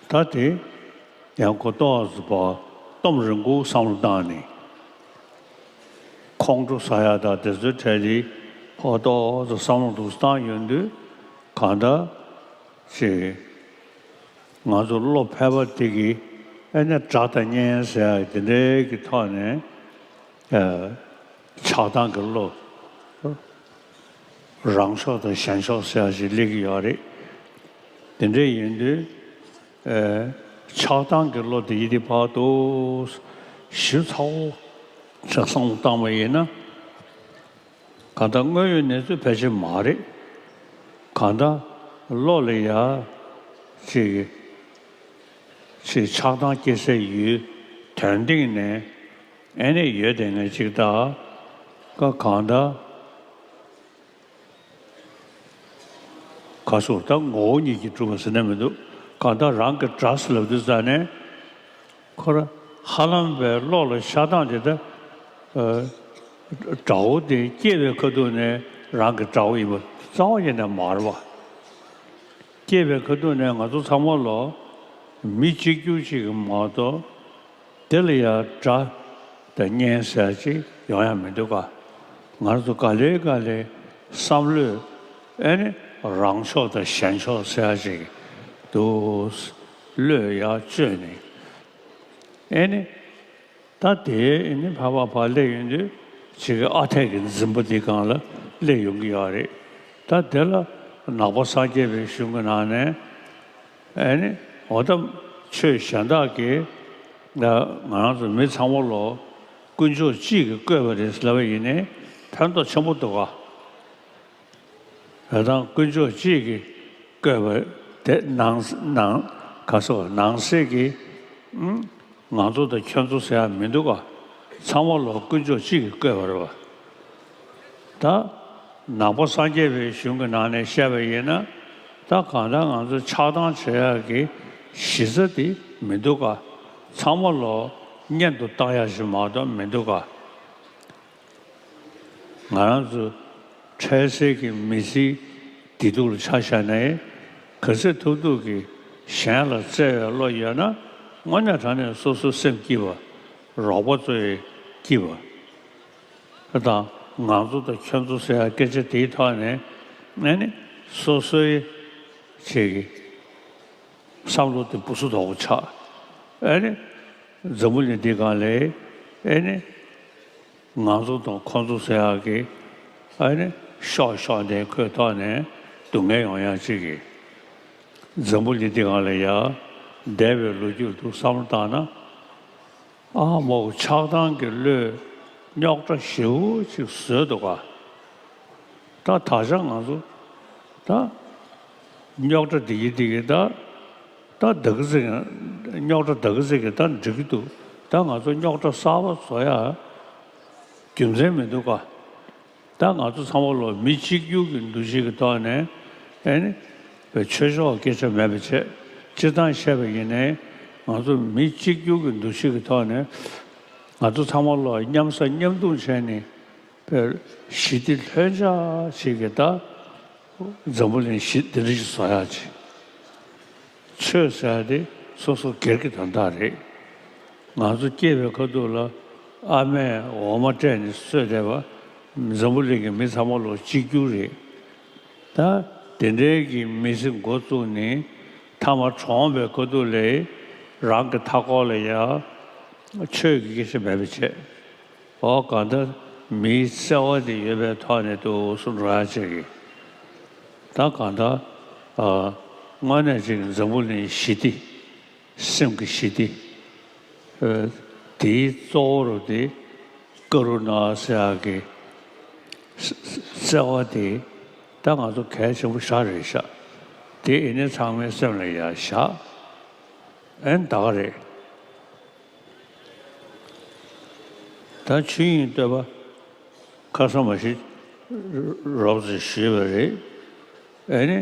ད་དེ་ཡང་གོ་ཏོག་ཙམ་པ་གཏོང་རིང་པོ་བསམ་བློ་བཏང་ནས་ཁོང་ཁྲོ་ཟ་ཡག་དང་དེ་ཚོའི་གྲས་དེ་ཕོ་ཏོག་ཙམ་བསམ་བློ་འདུག་བཏང་ཡོང་དུས་གང་ལྟར་ཅིག་ང་ཚོ་བློ་ཕལ་པ་དེ་གིས་ཨེ་ནས་དགྲ་དང་གཉེན་ཟེར་ཡག་དེ་འདྲའི་གི་ཐོག་ནས་ཆགས་སྡང་གི་བློ། རང་ཕྱོགས་དང་གཞན་ཕྱོགས་ཟེར་ཡག་ཅིག་སླེབས་ཀྱི་ཡོད་རེད། དེ་འདྲ་ཡིན་དུས་ཨེ་ཆགས་སྡང་གི་བློ་དེ་ཡིད་དེ་བར་དུ་ཞིབ་ཚགས་པོ་ཅིག་བསམ་བློ་བཏང་བ་ཡིན་ན། གང་ལྟར་དངོས་ཡོད་གནས་ཚུལ་ཕལ་ཆེར་མ་རེད། གང་ལྟར་བློ་ལ་ཡ་ཅིག་ཅིག་ཆགས་སྡང་སྐྱེ་སའི་ཡུལ་དོན་སྟེང་ནས་ཨེ་ནས་ཡོད་དེ་ངས་ཅིག་ད་ཀ་གང་ལྟར། ག་སོགས་ད་ངོ་བོ་ཉིད་ཀྱིས་གྲུབ་པ་ཟེར་ན་མི་འདུག་གང་ལྟར་རང་གི་དགྲ་ཟེར་ལབ་དུས་ཙ་ནས་ཁོ་ར་ཧ་ལམ་པའི་བློ་ལ་ཤ་སྟག་དེ་ད་དགྲ་བོ་དེ་སྐྱེས་པའི་ཁ་ཐུག་ནས་རང་གི་དགྲ་བོ་ཡིན་པ་རྩ་བ་ཉིད་ནས་མ་རེད་པ། སྐྱེས་པའི་ཁ་ཐུག་ནས་ང་ཚོ་ཚང་མ་ལོ་མི་གཅིག་གྱུར་ཅིག་གི་མ་གཏོགས། དེ་ལ་ཡང་དགྲ་དང་གཉེན་ཟེར་ཅིག་ཡོང་ཡ་མི་འདུག་ག་ང་ཚོ་ག་ལེ་ག་ལེ་བསམ་བློས་ཨེ་ནི་རང་ཕྱོགས་དང་གཞན་ཕྱོགས་ཟེར་ཅིག་འདུག་བློས་ཡར་བཅོས་ནས་ཨེ་ནི་ད་དེ་ཨེ་ནི་ཕར་ཕར་ཕར་སླེབས་ཡོང་དུས་ཅིག་གི་ཨ་འཐས་ཀྱི་འཛིན་པ་འདི་སྒང་ལ་སླེབས་ཡོང་གི་ཡོད་རེད། ད་དེ་ལ་ནང་པ་སངས་རྒྱས་པའི་གཞུང་གི་ནང་ནས། ཨེ་ནི་འོ་ད་ཆོས་གཞན་དག་གིས་ང་རང་ཚོ་མི་ཚང་མ་ལོ་དཀོན་མཆོག་གཅིག་གིས་བཀོད་པ་རེད་ལབ་པ་ཡིན་ནའི་ཕན་ཐོགས་ཆེན་པོ་འདུག་ག་རེད་དང་དཀོན་མཆོག་གཅིག་གིས་བཀོད་པ་དེ་ནང་ནང་ག་སོ་ནང་གསེས་ཀྱི་ང་ཚོ་དང་ཁྱོད་ཚོ་ཟེར་ཡ་མི་འདུག་ག་ཚང་མ་ལོ་དཀོན་མཆོག་གཅིག་གིས་བཀོད་པ་རེད་པ། ད་ནང་པ་སངས་རྒྱས་པའི་གཞུང་གི་ནང་ནས་བཤད་པ་ཡིན་ན་ད་གང་ལྟར་ང་ཚོ་ཆགས་སྡང་བྱེད་ཡག་གི་གཞི་རྩ་དེ་མི་འདུག་ག་ཚང་མ་ལོ་གཉེན་དུ་བཏང་ཡག་ཞིག་མ་གཏོགས་མི་འདུག་ག་ང་རང་ཚོ་འཕྲལ་སེལ་གྱི་མི་ཚེའི་བདེ་སྡུག་ལ་ཆ་བཞག་ནས་ག་ཚོད་ཐུབ་ཐུབ་ཀྱིས་གཞན་ལ་བརྩེ་བའི་བློ་ཡོད་ན་དངོས་གནས་དྲང་གནས་སོ་སོའི་སེམས་སྐྱིད་པ་རོགས་པ་ཚོའི་སྐྱིད་པ། དང་ང་ཚོ་དང་ཁྱོད་ཚོ་ཟེར་ཡ་སྐད་ཆ་དེའི་ཐོག་ནས་ཨ་ནི་སོ་སོའི་ཆེད་ཀྱི་བསམ་བློ་དེ་སྦུ་སུ་དོག་པོ་ཆགས། ཨ་ནི་འཛམ་བུ་གླིང་འདི་སྒང་ལ་ཨ་ནི་ང་ཚོ་དང་ཁོང་ཚོ་ཟེར་ཡག་གི་ཨ་ནི་ཤོག་ཤོག་དེ་ཁོའི་ཐོག་ནས་སྡུག་བསྔལ་ཡོང་ཡག་ཅིག་གི་འཛམ་བུ་གླིང་འདི་སྒང་ལ་ཡ་འདས་པའི་ལོ་རྒྱུས་འདུག་བསམ་བློ་བཏང་ན། ཨ་མོ་ཆགས་སྡང་གི་བློས་རྙོག་དྲ་ཞེ་པོ་ཅིག་བཟོས་འདུག་ག་ད་ད་ཆ་ང་ཚོ་ད་རྙོག་དྲ་འདི་གི་འདི་གི་ད་ད་ད་གི་ཟིག་རྙོག་དྲ་ད་གི་ཟིག་གི་ད་འགྲིག་གི་འདུག་ད་ང་ཚོ་རྙོག་དྲ་གསར་པ་བཟོ་ཡ་རྒྱུ་མཚན་མི་འདུག་ག་ད་ང་ཚོ་ཚང་མ་ལོ་མི་གཅིག་གྱུར་གྱི་འདུ་ཤེས་ཀྱི་ཐོག་ནས་ཨེ་ནི་བའི་ཆོས་ཕྱོགས་སྐད་ཆ་མེད་པ་བྱས་སྤྱིར་བཏང་བཤད་པ་ཡིན་ནའི་ང་ཚོ་མི་གཅིག་གྱུར་གྱི་འདུ་ཤེས་ཀྱི་ཐོག་ནས་ང་ཚོ་ཚང་མ་ལོ་མཉམ་ཟ་མཉམ་འཐུང་བྱས་ནས་བའི་ཞི་བདེ་ལྷོད་འཇགས་ཤིག་གི་ད་འཛམ་བུ་གླིང་ཞི་བདེ་འདྲ་ཞིག་བཟོ་ཡག་ཅིག་ཆོས་ཟེར་ཡ་དེ་སོ་སོ་སྒེར་གྱི་དོན་དག་རེད། ང་ཚོ་སྐྱེས་པའི་ཁ་ཐུག་ལ་ཨ་མས་འོ་མ་སྤྲད་ནས་གསོས་བསྡད་པ་ འཛམ་བུ་གླིང་གི་མི་ཚང་མ་ལོ་གཅིག་གྱུར་རེད། ད་དེ་འདྲའི་གི་མི་ཚེ་འགོ་བཙུགས་ནས་མཐའ་མ་གྲོངས་པའི་ཁ་ཐུག་ལ་རང་གི་མཐའ་འཁོར་ལ་ཡང་ཆོས་ཀྱི་སྐད་ཆ་མེད་པ་བྱས། འོ་གང་ལྟར་མིའི་བརྩེ་བ་དེ་ཡོད་པའི་ཐོག་ནས་འདུག་སེ་འགྲོ་ཡ་བྱེད་ཀྱི། ད་གང་ལྟར་ཨ་དངོས་གནས་ཅིག་འཛམ་བུ་གླིང་ཞི་བདེ། སེམས་ཀྱི་ཞི་བདེ། ཨ་དེའི་གཙོ་བོ་རུ་དེ་ཀ་རུ་ཎ་ཟེར་ཡག་གི་བརྩེ་བ་དེ་ད་ང་ཚོ་གལ་ཆེན་པོ་ཞེ་དྲག་རེད་ཤག་དེ་ཡིན་ནའི་ཚང་མའི་སེམས་ལ་ཡ་བཞག་ཨེ་ད་ག་རེད། ད་ཆོས་དབྱིངས་བསྟོད་པ་ཁ་སང་མ་ཞིག་རོབ་ཙམ་ཞུས་པ་རེད། ཨེ་ནི།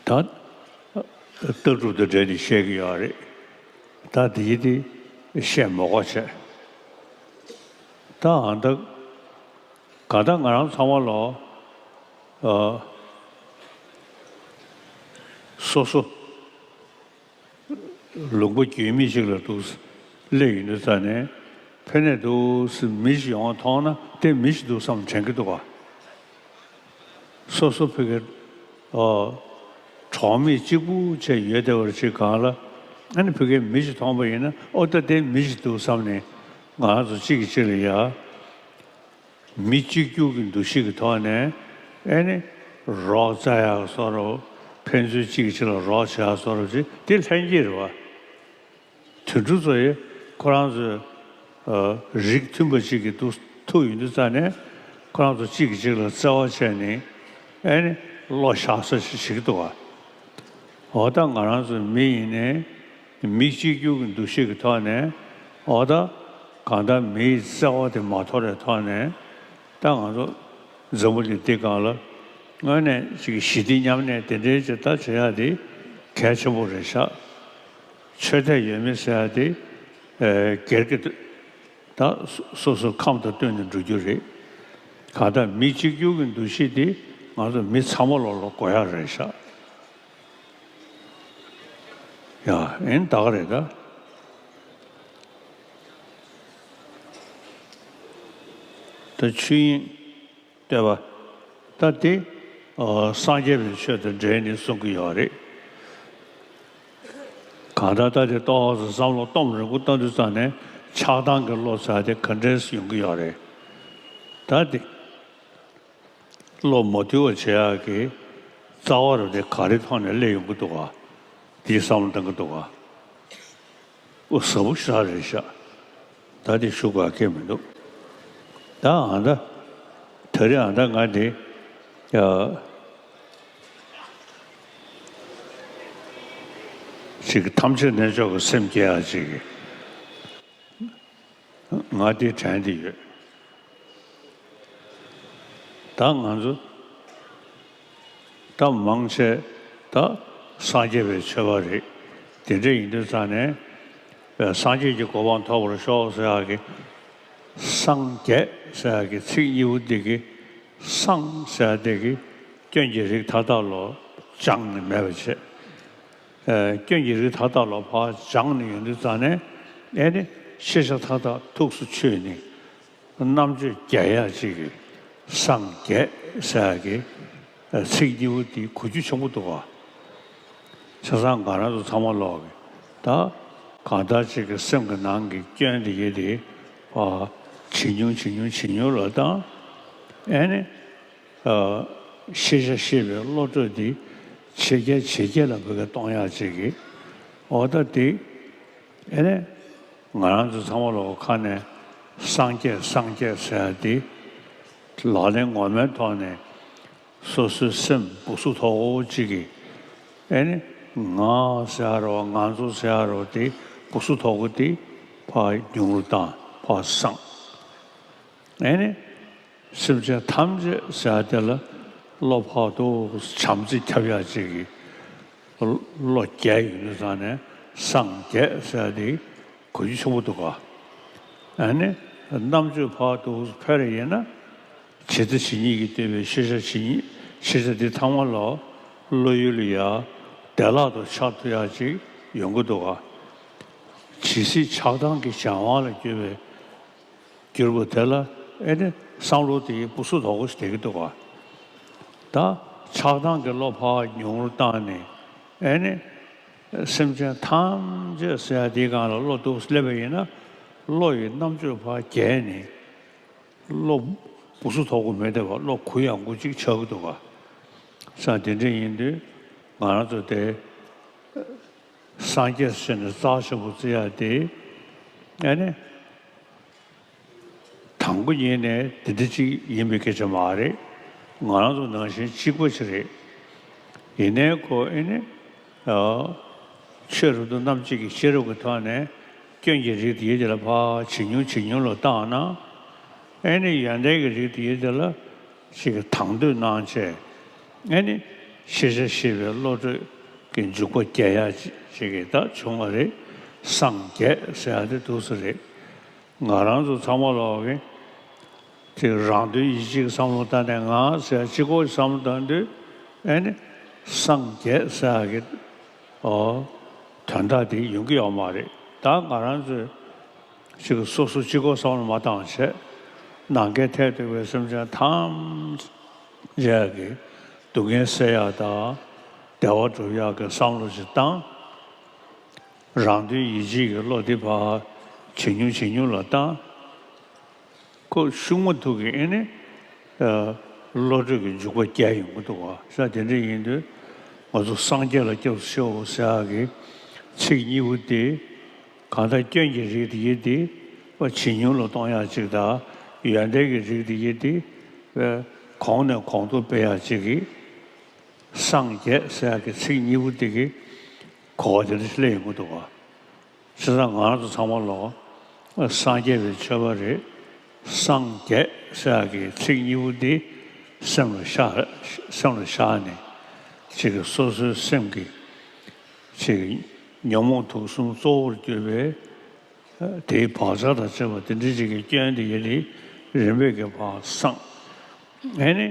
ད་ལྟ་གྲུབ་དང་འབྲེལ་ནས་བཤད་ཀྱི་ཡོད་རེད། ད་འདི་དེ་བཤད་མ་དགོས་བྱས། ད་ཨ་ད་ག་ད་ང་རང་ཚང་མ་ལོ་ཨ་སོ་སོ་ལུང་པ་རྒྱུས་མེད་ཅིག་ལ་འདུག་སླེབས་ཡོང་དུས་ཙ་ནས་ཕ་ནས་འདུག་སེ་མི་ཞིག་ཡོང་བ་མཐོང་ན་དེ་མི་ཞིག་འདུག་བསམ་དྲན་གྱི་འདུག་ག་སོ་སོ་ཕ་གི་ཨོ་གྲོགས་མེད་གཅིག་པུ་བྱས་ཡོད་བསྡད་པ་ཅིག་སྒང་ལ་ཨ་ནི་ཕ་གིའི་མི་ཞིག་མཐོང་པ་ཡིན་ན་ཨོ་ད་དེ་མི་ཞིག་འདུག་བསམ་ནས་ང་རང་ཚོ་གཅིག་གིས་གཅིག་ལ་ཡ་མི་གཅིག་གྱུར་གྱི་འདུ་ཤེས་ཀྱི་ཐོག་ནས་ཨ་ནི་རོགས་རྩ་ཡག་བཟོ་འདྲ་ཕན་ཚུན་གཅིག་གིས་གཅིག་ལ་རོགས་བྱེད་ཡག་བཟོ་འདྲ་ཅིག་དེ་ལྷན་སྐྱེས་རེད་བ། དོན་གྲུབ་ཚོ་ཡིས་ཁོ་རང་ཚོའི་ཨ་རིགས་མཐུན་པ་ཅིག་གི་འདུག་ཐུག་ཡོང་དུས་ཙ་ནས་ཁོ་རང་ཚོ་གཅིག་གིས་གཅིག་ལ་བརྩེ་བ་བྱས་ནས་ཨེ་ནི་བློ་བཞག་ས་ཞིག་བྱེད་ཀྱི་འདུག་ག་འོ་ད་ང་རང་ཚོ་མི་ཡིན་ནའི་མི་གཅིག་གྱུར་གྱི་འདུ་ཤེས་ཀྱི་ཐོག་ནས་འོ་ད་གང་ལྟར་མིའི་བརྩེ་བ་དེ་མ་དོར་བའི་ཐོག་ནས་ད་ང་ཚོ་འཛམ་བུ་གླིང་འདི་སྒང་ལ་དངོས་གནས་ཅིག་ཞི་བདེ་མཉམ་གནས་དེ་འདྲའི་ཅིག་ད་བྱེད་ཡག་དེ་གལ་ཆེན་པོ་རེད་ཤག་ཆོས་དད་ཡོད་མེད་ཟེར་ཡ་དེ་ཨེ་སྒེར་གྱི་ད་སོ་སོ་ཁམས་དང་བསྟུན་ནས་འགྲོ་རྒྱུ་རེད། གང་ལྟར་མི་གཅིག་གྱུར་གྱི་འདུ་ཤེས་དེ་ང་ཚོ་མི་ཚང་མ་ལོ་ལོ་དགོས་ཡག་རེད་ཤག་ཡ་ཨེན་ད་ག་རེད་ད། ད་ཆོས་དབྱིངས་བསྟོད་པ། ད་དེ་ཨ་སངས་རྒྱས་པའི་ཆོས་དང་འབྲེལ་ནས་གསུང་གི་ཡོད་རེད། གང་ལྟར་ད་དེ་ཏོག་ཙམ་བསམ་བློ་གཏོང་རིང་པོ་བཏང་དུས་ཙང་ནས་ཆགས་སྡང་གི་བློ་ཟེར་དེ་ག་འདྲས་ཡོང་གི་ཡོད་རེད། ད་དེ་བློ་མ་དུལ་བ་བྱེད་ཡག་གི་རྩ་བ་རུ་དེ་ག་རེ་ཐོག་ནས་སླེབས་ཡོང་གི་འདུག་ག་དེའི་བསམ་བློ་གཏང་གི་འདུག་ག་ཨོ་ཟབ་པོ་ཞེ་དྲག་རེད་ཤག་ད་དེ་ཞུ་དགོས་ཁེལ་མི་འདུག་ད་ཨ་ད་ད་རེས་ཨ་ད་ང་དེ་ཡ་ཅིག་ཐམས་ཅད་རྣལ་འབྱོར་གྱི་སེམས་སྐྱེ་ཡག་ཅིག་གི་ང་དེ་དྲན་དེ་ཡོད། ད་ང་ཚོ་ད་མང་ཆེ་ད་སངས་རྒྱས་པའི་ཆོས་པ་རེད། དེ་འདྲ་ཡིན་དུས་ཙང་ནས་སངས་རྒྱས་ཀྱི་གོ་འཕང་ཐོབ་པར་ཤོག་ཟེར་ཡག་གི་སངས་རྒྱས་ཟེར་ཡག་གི་ཚིག་གཉིས་པོ་འདི་གི་སངས་ཟེར་ཡག་འདི་གི་སྐྱོན་གྱི་རིགས་མཐའ་དག་ལོ་སྦྱངས་ནས་མེད་པ་བྱས། ཨ་སྐྱོན་གྱི་རིགས་མཐའ་དག་ལོ་ཕར་སྦྱངས་ནས་ཡོང་དུས་ཙང་ནས་ཨེ་ནི་ཤེས་བྱ་མཐའ་དག་ཐུགས་སུ་ཆུད་ནས། རྣམ་དཔྱོད་རྒྱས་ཡག་ཅིག་གི་སངས་རྒྱས་ཟེར་ཡག་གི་ཚིག་གཉིས་པོ་འདི་གོ་རྒྱུ་ཆེན་པོ་འདུག་ག་བྱས་ཙང་ང་རང་ཚོ་ཚང་མ་ལོག་གི་ད་གང་ལྟར་ཅིག་གི་སེམས་ཀྱི་ནང་གི་སྐྱོན་འདི་གི་དེ་ཨ་ཇེ་ཉུང་ཇེ་ཉུང་ཇེ་ཉུང་ལ་བཏང་། ཨེ་ནི་ཨ་ཤེས་བྱ་ཤེས་པའི་བློ་གྲོས་འདི་ཇེ་རྒྱས་ཇེ་རྒྱས་ལ་བོད་སྐད་གཏོང་ཡག་ཅིག་གི་འོ་ད་དེ་ཨེ་ནི། ང་རང་ཚོ་ཚང་མ་ལོག་ཁ་ནས་སངས་རྒྱས་སངས་རྒྱས་ཟེར་ཡ་དེ་ལག་ལེན་ངོ་མའི་ཐོག་ནས་སོ་སོའི་སེམས་སྦུ་སུབ་དོག་པོ་གཅིག་གིས་ཨེ་ནི་ང་ཟེར་ཡ་རོ་ང་ཚོ་ཟེར་ཡ་རོ་དེ་སྦུ་སུབ་དོག་པོ་དེ་ཕར་ཉུང་རུ་བཏང་ཕར་སངས། ཨེ་ནི། སེམས་ཅན་ཐམས་ཅད་ཟེར་ཡ་དེ་ལ་བློ་ཕར་དུ་བྱམས་བརྩེ་ཁྱབ་ཡག་ཅིག་གི་བློ་རྒྱས་ཡོང་དུས་ཙང་ནས་སངས་རྒྱས་ཟེར་ཡ་དེ་གོ་རྒྱུ་ཆེན་པོ་འདུག་ག་ཨ་ནི་རྣམ་དཔྱོད་ཕར་དུ་འཕེལ་རེ་ཡིན་ན་ཇི་ལྟ་ཇི་སྙེད་ཀྱིས་བསྟན་པའི་ཤེས་བྱ་ཇི་སྙེད་ཤེས་བྱ་འདི་ཚང་མ་ལོ་བློ་ཡུལ་ལ་ཡ་བདེ་བླག་ཏུ་འཆར་ཐུབ་ཡག་ཅིག་ཡོང་གི་འདུག་ག་ཇི་སྲིད་ཆགས་སྡང་གི་གཞན་དབང་ལ་གྱུར་པའི་གྱུར་པ་དེ་ལ་ ཨེ་ནི་བསམ་བློ་དེ་སྦུ་སུབ་དོག་པོ་ཞིག་བསྡད་ཀྱི་འདུག་ག་ད་ཆགས་སྡང་གི་བློ་ཕར་ཉུང་རུ་བཏང་ནས། ཨེ་ནི་སེམས་ཅན་ཐམས་ཅད་ཟེར་ཡ་དེའི་སྒང་ལ་བློ་འདུག་སླེབས་པ་ཡིན་ན། བློ་ཡི་རྣམ་དཔྱོད་ཕར་རྒྱས་ནས། བློ་སྦུ་སུབ་དོག་པོ་མེད་བསྡད་པ། བློ་གུ་ཡངས་པོ་ཅིག་ཆགས་ཀྱི་འདུག་ག་ས་དེ་འདྲ་ཡིན་དུས་ང་རང་ཚོ་དེ་སངས་རྒྱས་ཟེར་ནས་རྩ་ཆེན་པོ་བརྩི་ཡ་དེ། ཨ་ནི་དང་པོ་ཉིད་ནས་དེ་འདྲ་ཅིག་ཡིན་པའི་སྐད་ཆ་མ་རེད། ང་རང་ཚོ་ནང་བཞིན་གཅིག་པ་ཞིག་རེད། ཡིན་ནའི་ཁོ་ཨེ་ནི་ཨ་ཆོས་རབ་ཏུ་རྣམ་འབྱེད་ཀྱི་ཤེས་རབ་ཀྱི་ཐོག་ནས་སྐྱོན་གྱི་རིགས་དེ་ཡི་དེ་ལ་ཕར་ཇེ་ཉུང་ཇེ་ཉུང་ལ་བཏང་ན། ཨེ་ནི་ཡོན་ཏན་གྱི་རིགས་དེ་ཡི་དེ་ལ་ཅིག་གི་དང་དོད་གནང་བྱས། ཨེ་ནི་ཤེས་བྱ་ཤེས་པའི་བློ་གྲོས་ཀྱི་འཇུག་པ་རྒྱས་ཡ་ཅིག་གི་ད་བྱུང་བ་རེད། སངས་རྒྱས་ཟེར་ཡ་དེ་འདུག་སེ་རེད། ང་རང་ཚོ་ཚང་མ་ལོག་གི་ཅིག་རང་དོན་ཡིད་བྱེད་ཀྱི་བསམ་བློ་བཏང་ནས་ང་ཟེར་ཡ་གཅིག་པོ་བསམ་བློ་བཏང་དུས། ཨེ་ནི་སངས་རྒྱས་ཟེར་ཡ་གི་ཨོ་དོན་དག་དེ་ཡོང་གི་ཡོད་མ་རེད། ད་ང་རང་ཚོས་ཅིག་སོ་སོ་གཅིག་པོ་བསམ་བློ་མ་བཏང་བྱས། ནམ་མཁའི་མཐས་གཏུགས་པའི་སེམས་ཅན་ཐམས་ཅད་ཀྱི་སྡུག་བསྔལ་སེལ་ཡག་དང་བདེ་བ་སྒྲུབ་ཡག་གི་བསམ་བློ་ཞིག་བཏང་། རང་དོན་ཡིད་བྱེད་ཀྱི་བློ་དེ་ཕར་ཇེ་ཉུང་ཇེ་ཉུང་ལ་བཏང་། ཁོ་ཤུགས་མ་ཐུག་གི་ཨེ་ནི་ཨ་བློ་གྲོས་ཀྱི་འཇུག་པ་རྒྱས་ཡོང་གི་འདུག་ག་ས་དེ་འདྲ་ཡིན་དུས་ང་ཚོ་སངས་རྒྱས་ལ་སྐྱབས་སུ་མཆིའོ་ཟེར་ཡག་གི་ཚིག་གཉིས་པོ་དེ། གང་ལྟར་སྐྱོན་གྱི་རིགས་དེ་ཡི་དེ་ཕར་ཇེ་ཉུང་ལ་གཏོང་ཡག་ཅིག་དང་། ཡོན་ཏན་གྱི་རིགས་དེ་ཡི་དེ་ཕར་གོང་ནས་གོང་དུ་སྤེལ་ཡག་ཅིག་གི། སངས་རྒྱས་ཟེར་ཡག་གི་ཚིག་གཉིས་པོ་དེ་གི་གོ་བ་དེ་འདྲ་སླེབས་ཡོང་གི་འདུག་ག་བྱས་ཙང་ང་རང་ཚོ་ཚང་མ་ལོག་སངས་རྒྱས་པའི་ཆོས་པ་རེད། སངས་རྒྱས་ཟེར་ཡག་གི་ཚིག་གཉིས་པོ་འདི་སེམས་ལ་བཞག་སེམས་ལ་བཞག་ནས། ཅིག་གི་སོ་སོའི་སེམས་ཀྱི་ཅིག་གི་ཉོན་མོངས་དུག་གསུམ་གཙོ་བོར་གྱུར་པའི་དེའི་བག་ཆགས་དང་བཅས་པ་དེ་འདྲ་ཅིག་གི་སྐྱོན་དེ་ཡི་དེ་རིམ་པས་ཀྱི་ཕར་སངས། ཨེ་ནི།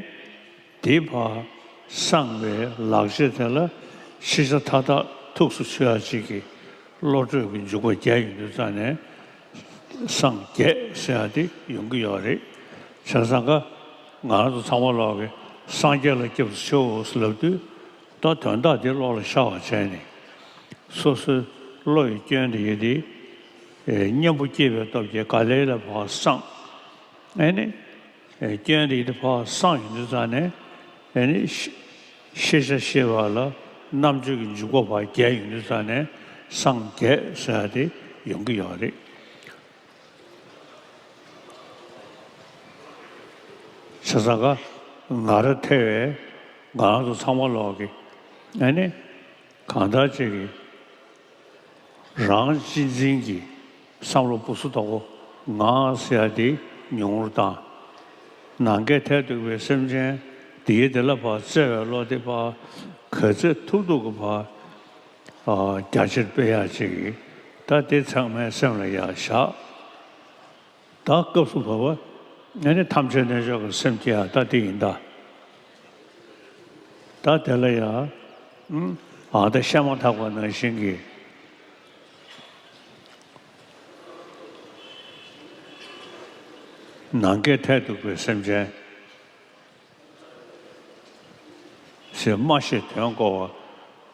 དེ་ཕར་སངས་པའི་ལག་རྗེས་དེ་ལ་ཤེས་བྱ་མཐའ་དག་ཐུགས་སུ་ཆུད་ཡག་ཅིག་གི་བློ་གྲོས་ཀྱི་འཇུག་པ་རྒྱས་ཡོང་དུས་ཙང་ནས། སངས་རྒྱས་ཟེར་ཡག་དེ་ཡོང་གི་ཡོད་རེད། བྱས་ཙང་ཀ་ང་རང་ཚོ་ཚང་མ་ལོག་གི་སངས་རྒྱས་ལ་སྐྱབས་སུ་མཆིའོ་ཟེར་ལབ་དུས། ད་དོན་དག་དེ་བློ་ལ་ཤར་བ་བྱས་ནས། སོ་སོའི་བློ་ཡི་སྐྱོན་དེ་ཡི་དེ་གཉེན་པོ་སྐྱེས་པའི་སྟོབས་ཀྱིས་ག་ལེ་ལ་ཕར་སངས། ཨེ་ནི། སྐྱོན་དེ་ཡི་དེ་ཕར་སངས་ཡོང་དུས་ཙང་ནས། ཨེ་ནི། ཤེས་ཤེས་བྱ་ཤེས་པ་ལ་རྣམ་དཔྱོད་ཀྱི་འཇུག་པ་ཕར་རྒྱས་ཡོང་དུས་ཙང་ནས་སངས་རྒྱས་ཟེར་ཡག་དེ་ཡོང་གི་ཡོད་རེད། བྱས་ཙང་ཀ་ང་རང་ཐེ་བའི་ང་རང་ཚོ་ཚང་མ་ལོག་གི་ཨེ་ནི། གང་ལྟར་ཅིག་གིས་རང་གཅེས་འཛིན་གྱི་བསམ་བློ་སྦུ་སུབ་དོག་པོ་ང་ཟེར་ཡག་དེ་ཉུང་རུ་བཏང་། ནམ་མཁའི་མཐས་གཏུགས་པའི་སེམས་ཅན་དེ་ཡི་དེ་ལ་ཕར་བརྩེ་བའི་བློ་དེ་ཕར་ག་ཚོད་ཐུབ་ཐུབ་ཀྱི་ཕར་རྒྱ་ཆེར་སྤེལ་ཡག་ཅིག་གིས། ད་དེ་ཚང་མའི་སེམས་ལ་ཡར་བཞག་ད་སྐབས་སུ་བབ་པ། ཨ་ནི་ཐམས་ཅད་རྣལ་འབྱོར་གྱི་སེམས་ཀྱི་ཡང་ད་དེ་ཡིན་ད། ད་དེ་ལ་ཡང་། ཨ་ད་བཤད་མ་ཐག་པ་ནང་བཞིན་གྱི། ནམ་མཁའི་མཐས་གཏུགས་པའི་སེམས་ཅན། ཞེས་སྨྲ་ཤེས་དོན་གོ་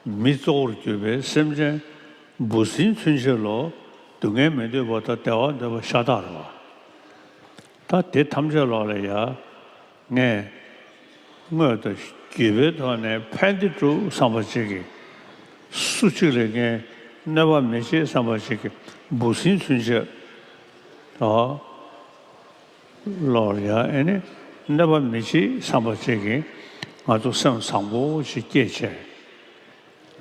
བ་མི་གཙོ་བོར་གྱུར་པའི་སེམས་ཅན་འབུ་སྲིན་ཚུན་ཆད་ལ་སྡུག་བསྔལ་མི་འདོད་པ་དང་བདེ་བ་འདོད་པ་ཤ་སྟག་རེད་པ། ད་དེ་ཐམས་ཅད་ལོག་ལ་ཡ་ངས་དངོས་དང་བརྒྱུད་པའི་ཐོག་ནས་ཕན་བདེ་སྒྲུབ་བསམ་པ་ཅིག་གིས། སུ་གཅིག་ལ་ངས་གནོད་པ་མི་བྱེད་བསམ་པ་ཅིག་གིས་འབུ་སྲིན་ཚུན་ཆད་དང་། ལོག་ལ་ཡ་ཨེ་ནི་གནོད་པ་མི་བྱེད་བསམ་པ་ཅིག་གིས་ང་ཚོ་སེམས་བཟང་པོ་ཞིག་སྐྱེས་བྱས་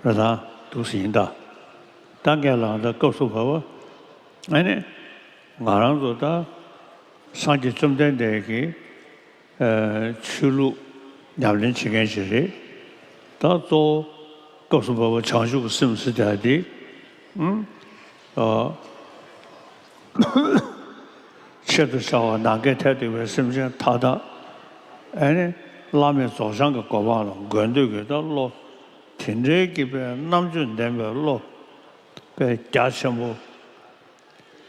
ར་དང་འདུག་སེ་ཡིན་ད། ད་ངས་ལབ་ད་སྐབས་སུ་བབ་པ་ཨེ་ནི་ང་རང་ཚོ་ད་སངས་རྒྱས་བཅོམ་ལྡན་འདས་ཀྱི་ཆོས་ལུགས་ཉམས་ལེན་བྱེད་མཁན་ཞིག་རེད། ད་གཙོ་བོ་སྐབས་སུ་བབ་པ་བྱང་ཆུབ་ཀྱི་སེམས་ཟེར་ཡ་དེ། ཨ། ཆེད་དུ་བྱ་བ་ནམ་མཁའི་མཐས་གཏུགས་པའི་སེམས་ཅན་མཐའ་དག་ཨེ་ནི་བླ་མེད་རྫོགས་བྱང་གི་གོ་འཕང་ལ་འགོད་འདོད་ཀྱི་ད་བློ། དེ་འདྲའི་གི་པའི་རྣམ་དཔྱོད་ལྡན་པའི་བློ། དཔེ་རྒྱ་ཆེན་པོ།